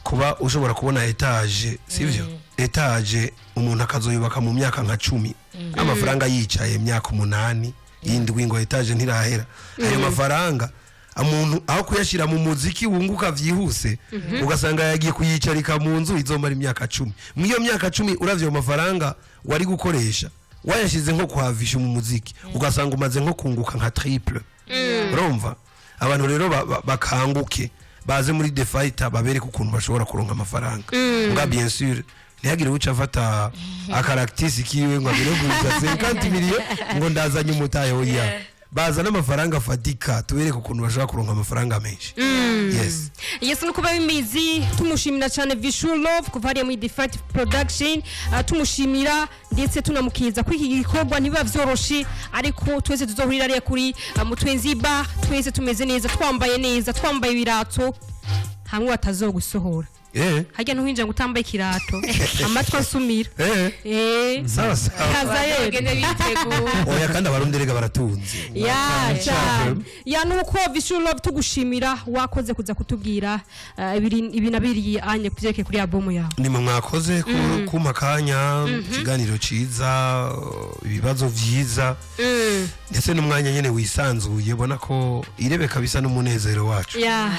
kuba ushobora kubona étage, sivyo? Étage umuntu akazoyubaka mu myaka nka 10, amafaranga yicaye imyaka 8, 7, ngo étage ntirahera. Ayo mafaranga umuntu aho kuyashyira mu muziki wunguka vyihuse, ugasanga yagiye kuyicarika mu nzu izomara imyaka 10. Muri iyo myaka 10, uravye ayo mafaranga wari gukoresha wayashize nko kwavisha mu muziki, ugasanga umaze nko kunguka nka triple. Urumva, abantu rero bakanguke baze muri The Fighter, babereke ukuntu bashobora kuronka amafaranga. Nga bien sûr ntihagire uca afata akarakitisi kiwe ngo agere guza 50 million ngo ndazanye umutahe. Oya, bazana amafaranga afatika, tubereke ukuntu bashobora kuronka amafaranga menshi. Yes. Yes, nuko bimizi. Tumushimira cyane Vishu Love kuva hariya muri The Fight Production. Tumushimira ndetse tunamukiza ko iki gikorwa ntibiba vyoroshe, ariko twese tuzohurira hariya kuri Mutwenzi Bar, twese tumeze neza, twambaye neza, twambaye ibirato, hamwe batazogusohora. Harya ntuhinjira ngo utambaye ikirato, amatwi asumira. Sawa sawa. Kazayeri. Bagende biteguye. Oya, kandi Abarundi rega baratunze. Ya cyane ya. Nuko Vishu Love, tugushimira, wakoze kuza kutubwira ibi nabiriye anye kuvyerekeye kuri album yawe. Nimwe mwakoze kumpa akanya, ikiganiro ciza, ibibazo vyiza, ndetse n'umwanya nyene wisanzuye, ubona ko irebe kabisa n'umunezero wacu. Ya.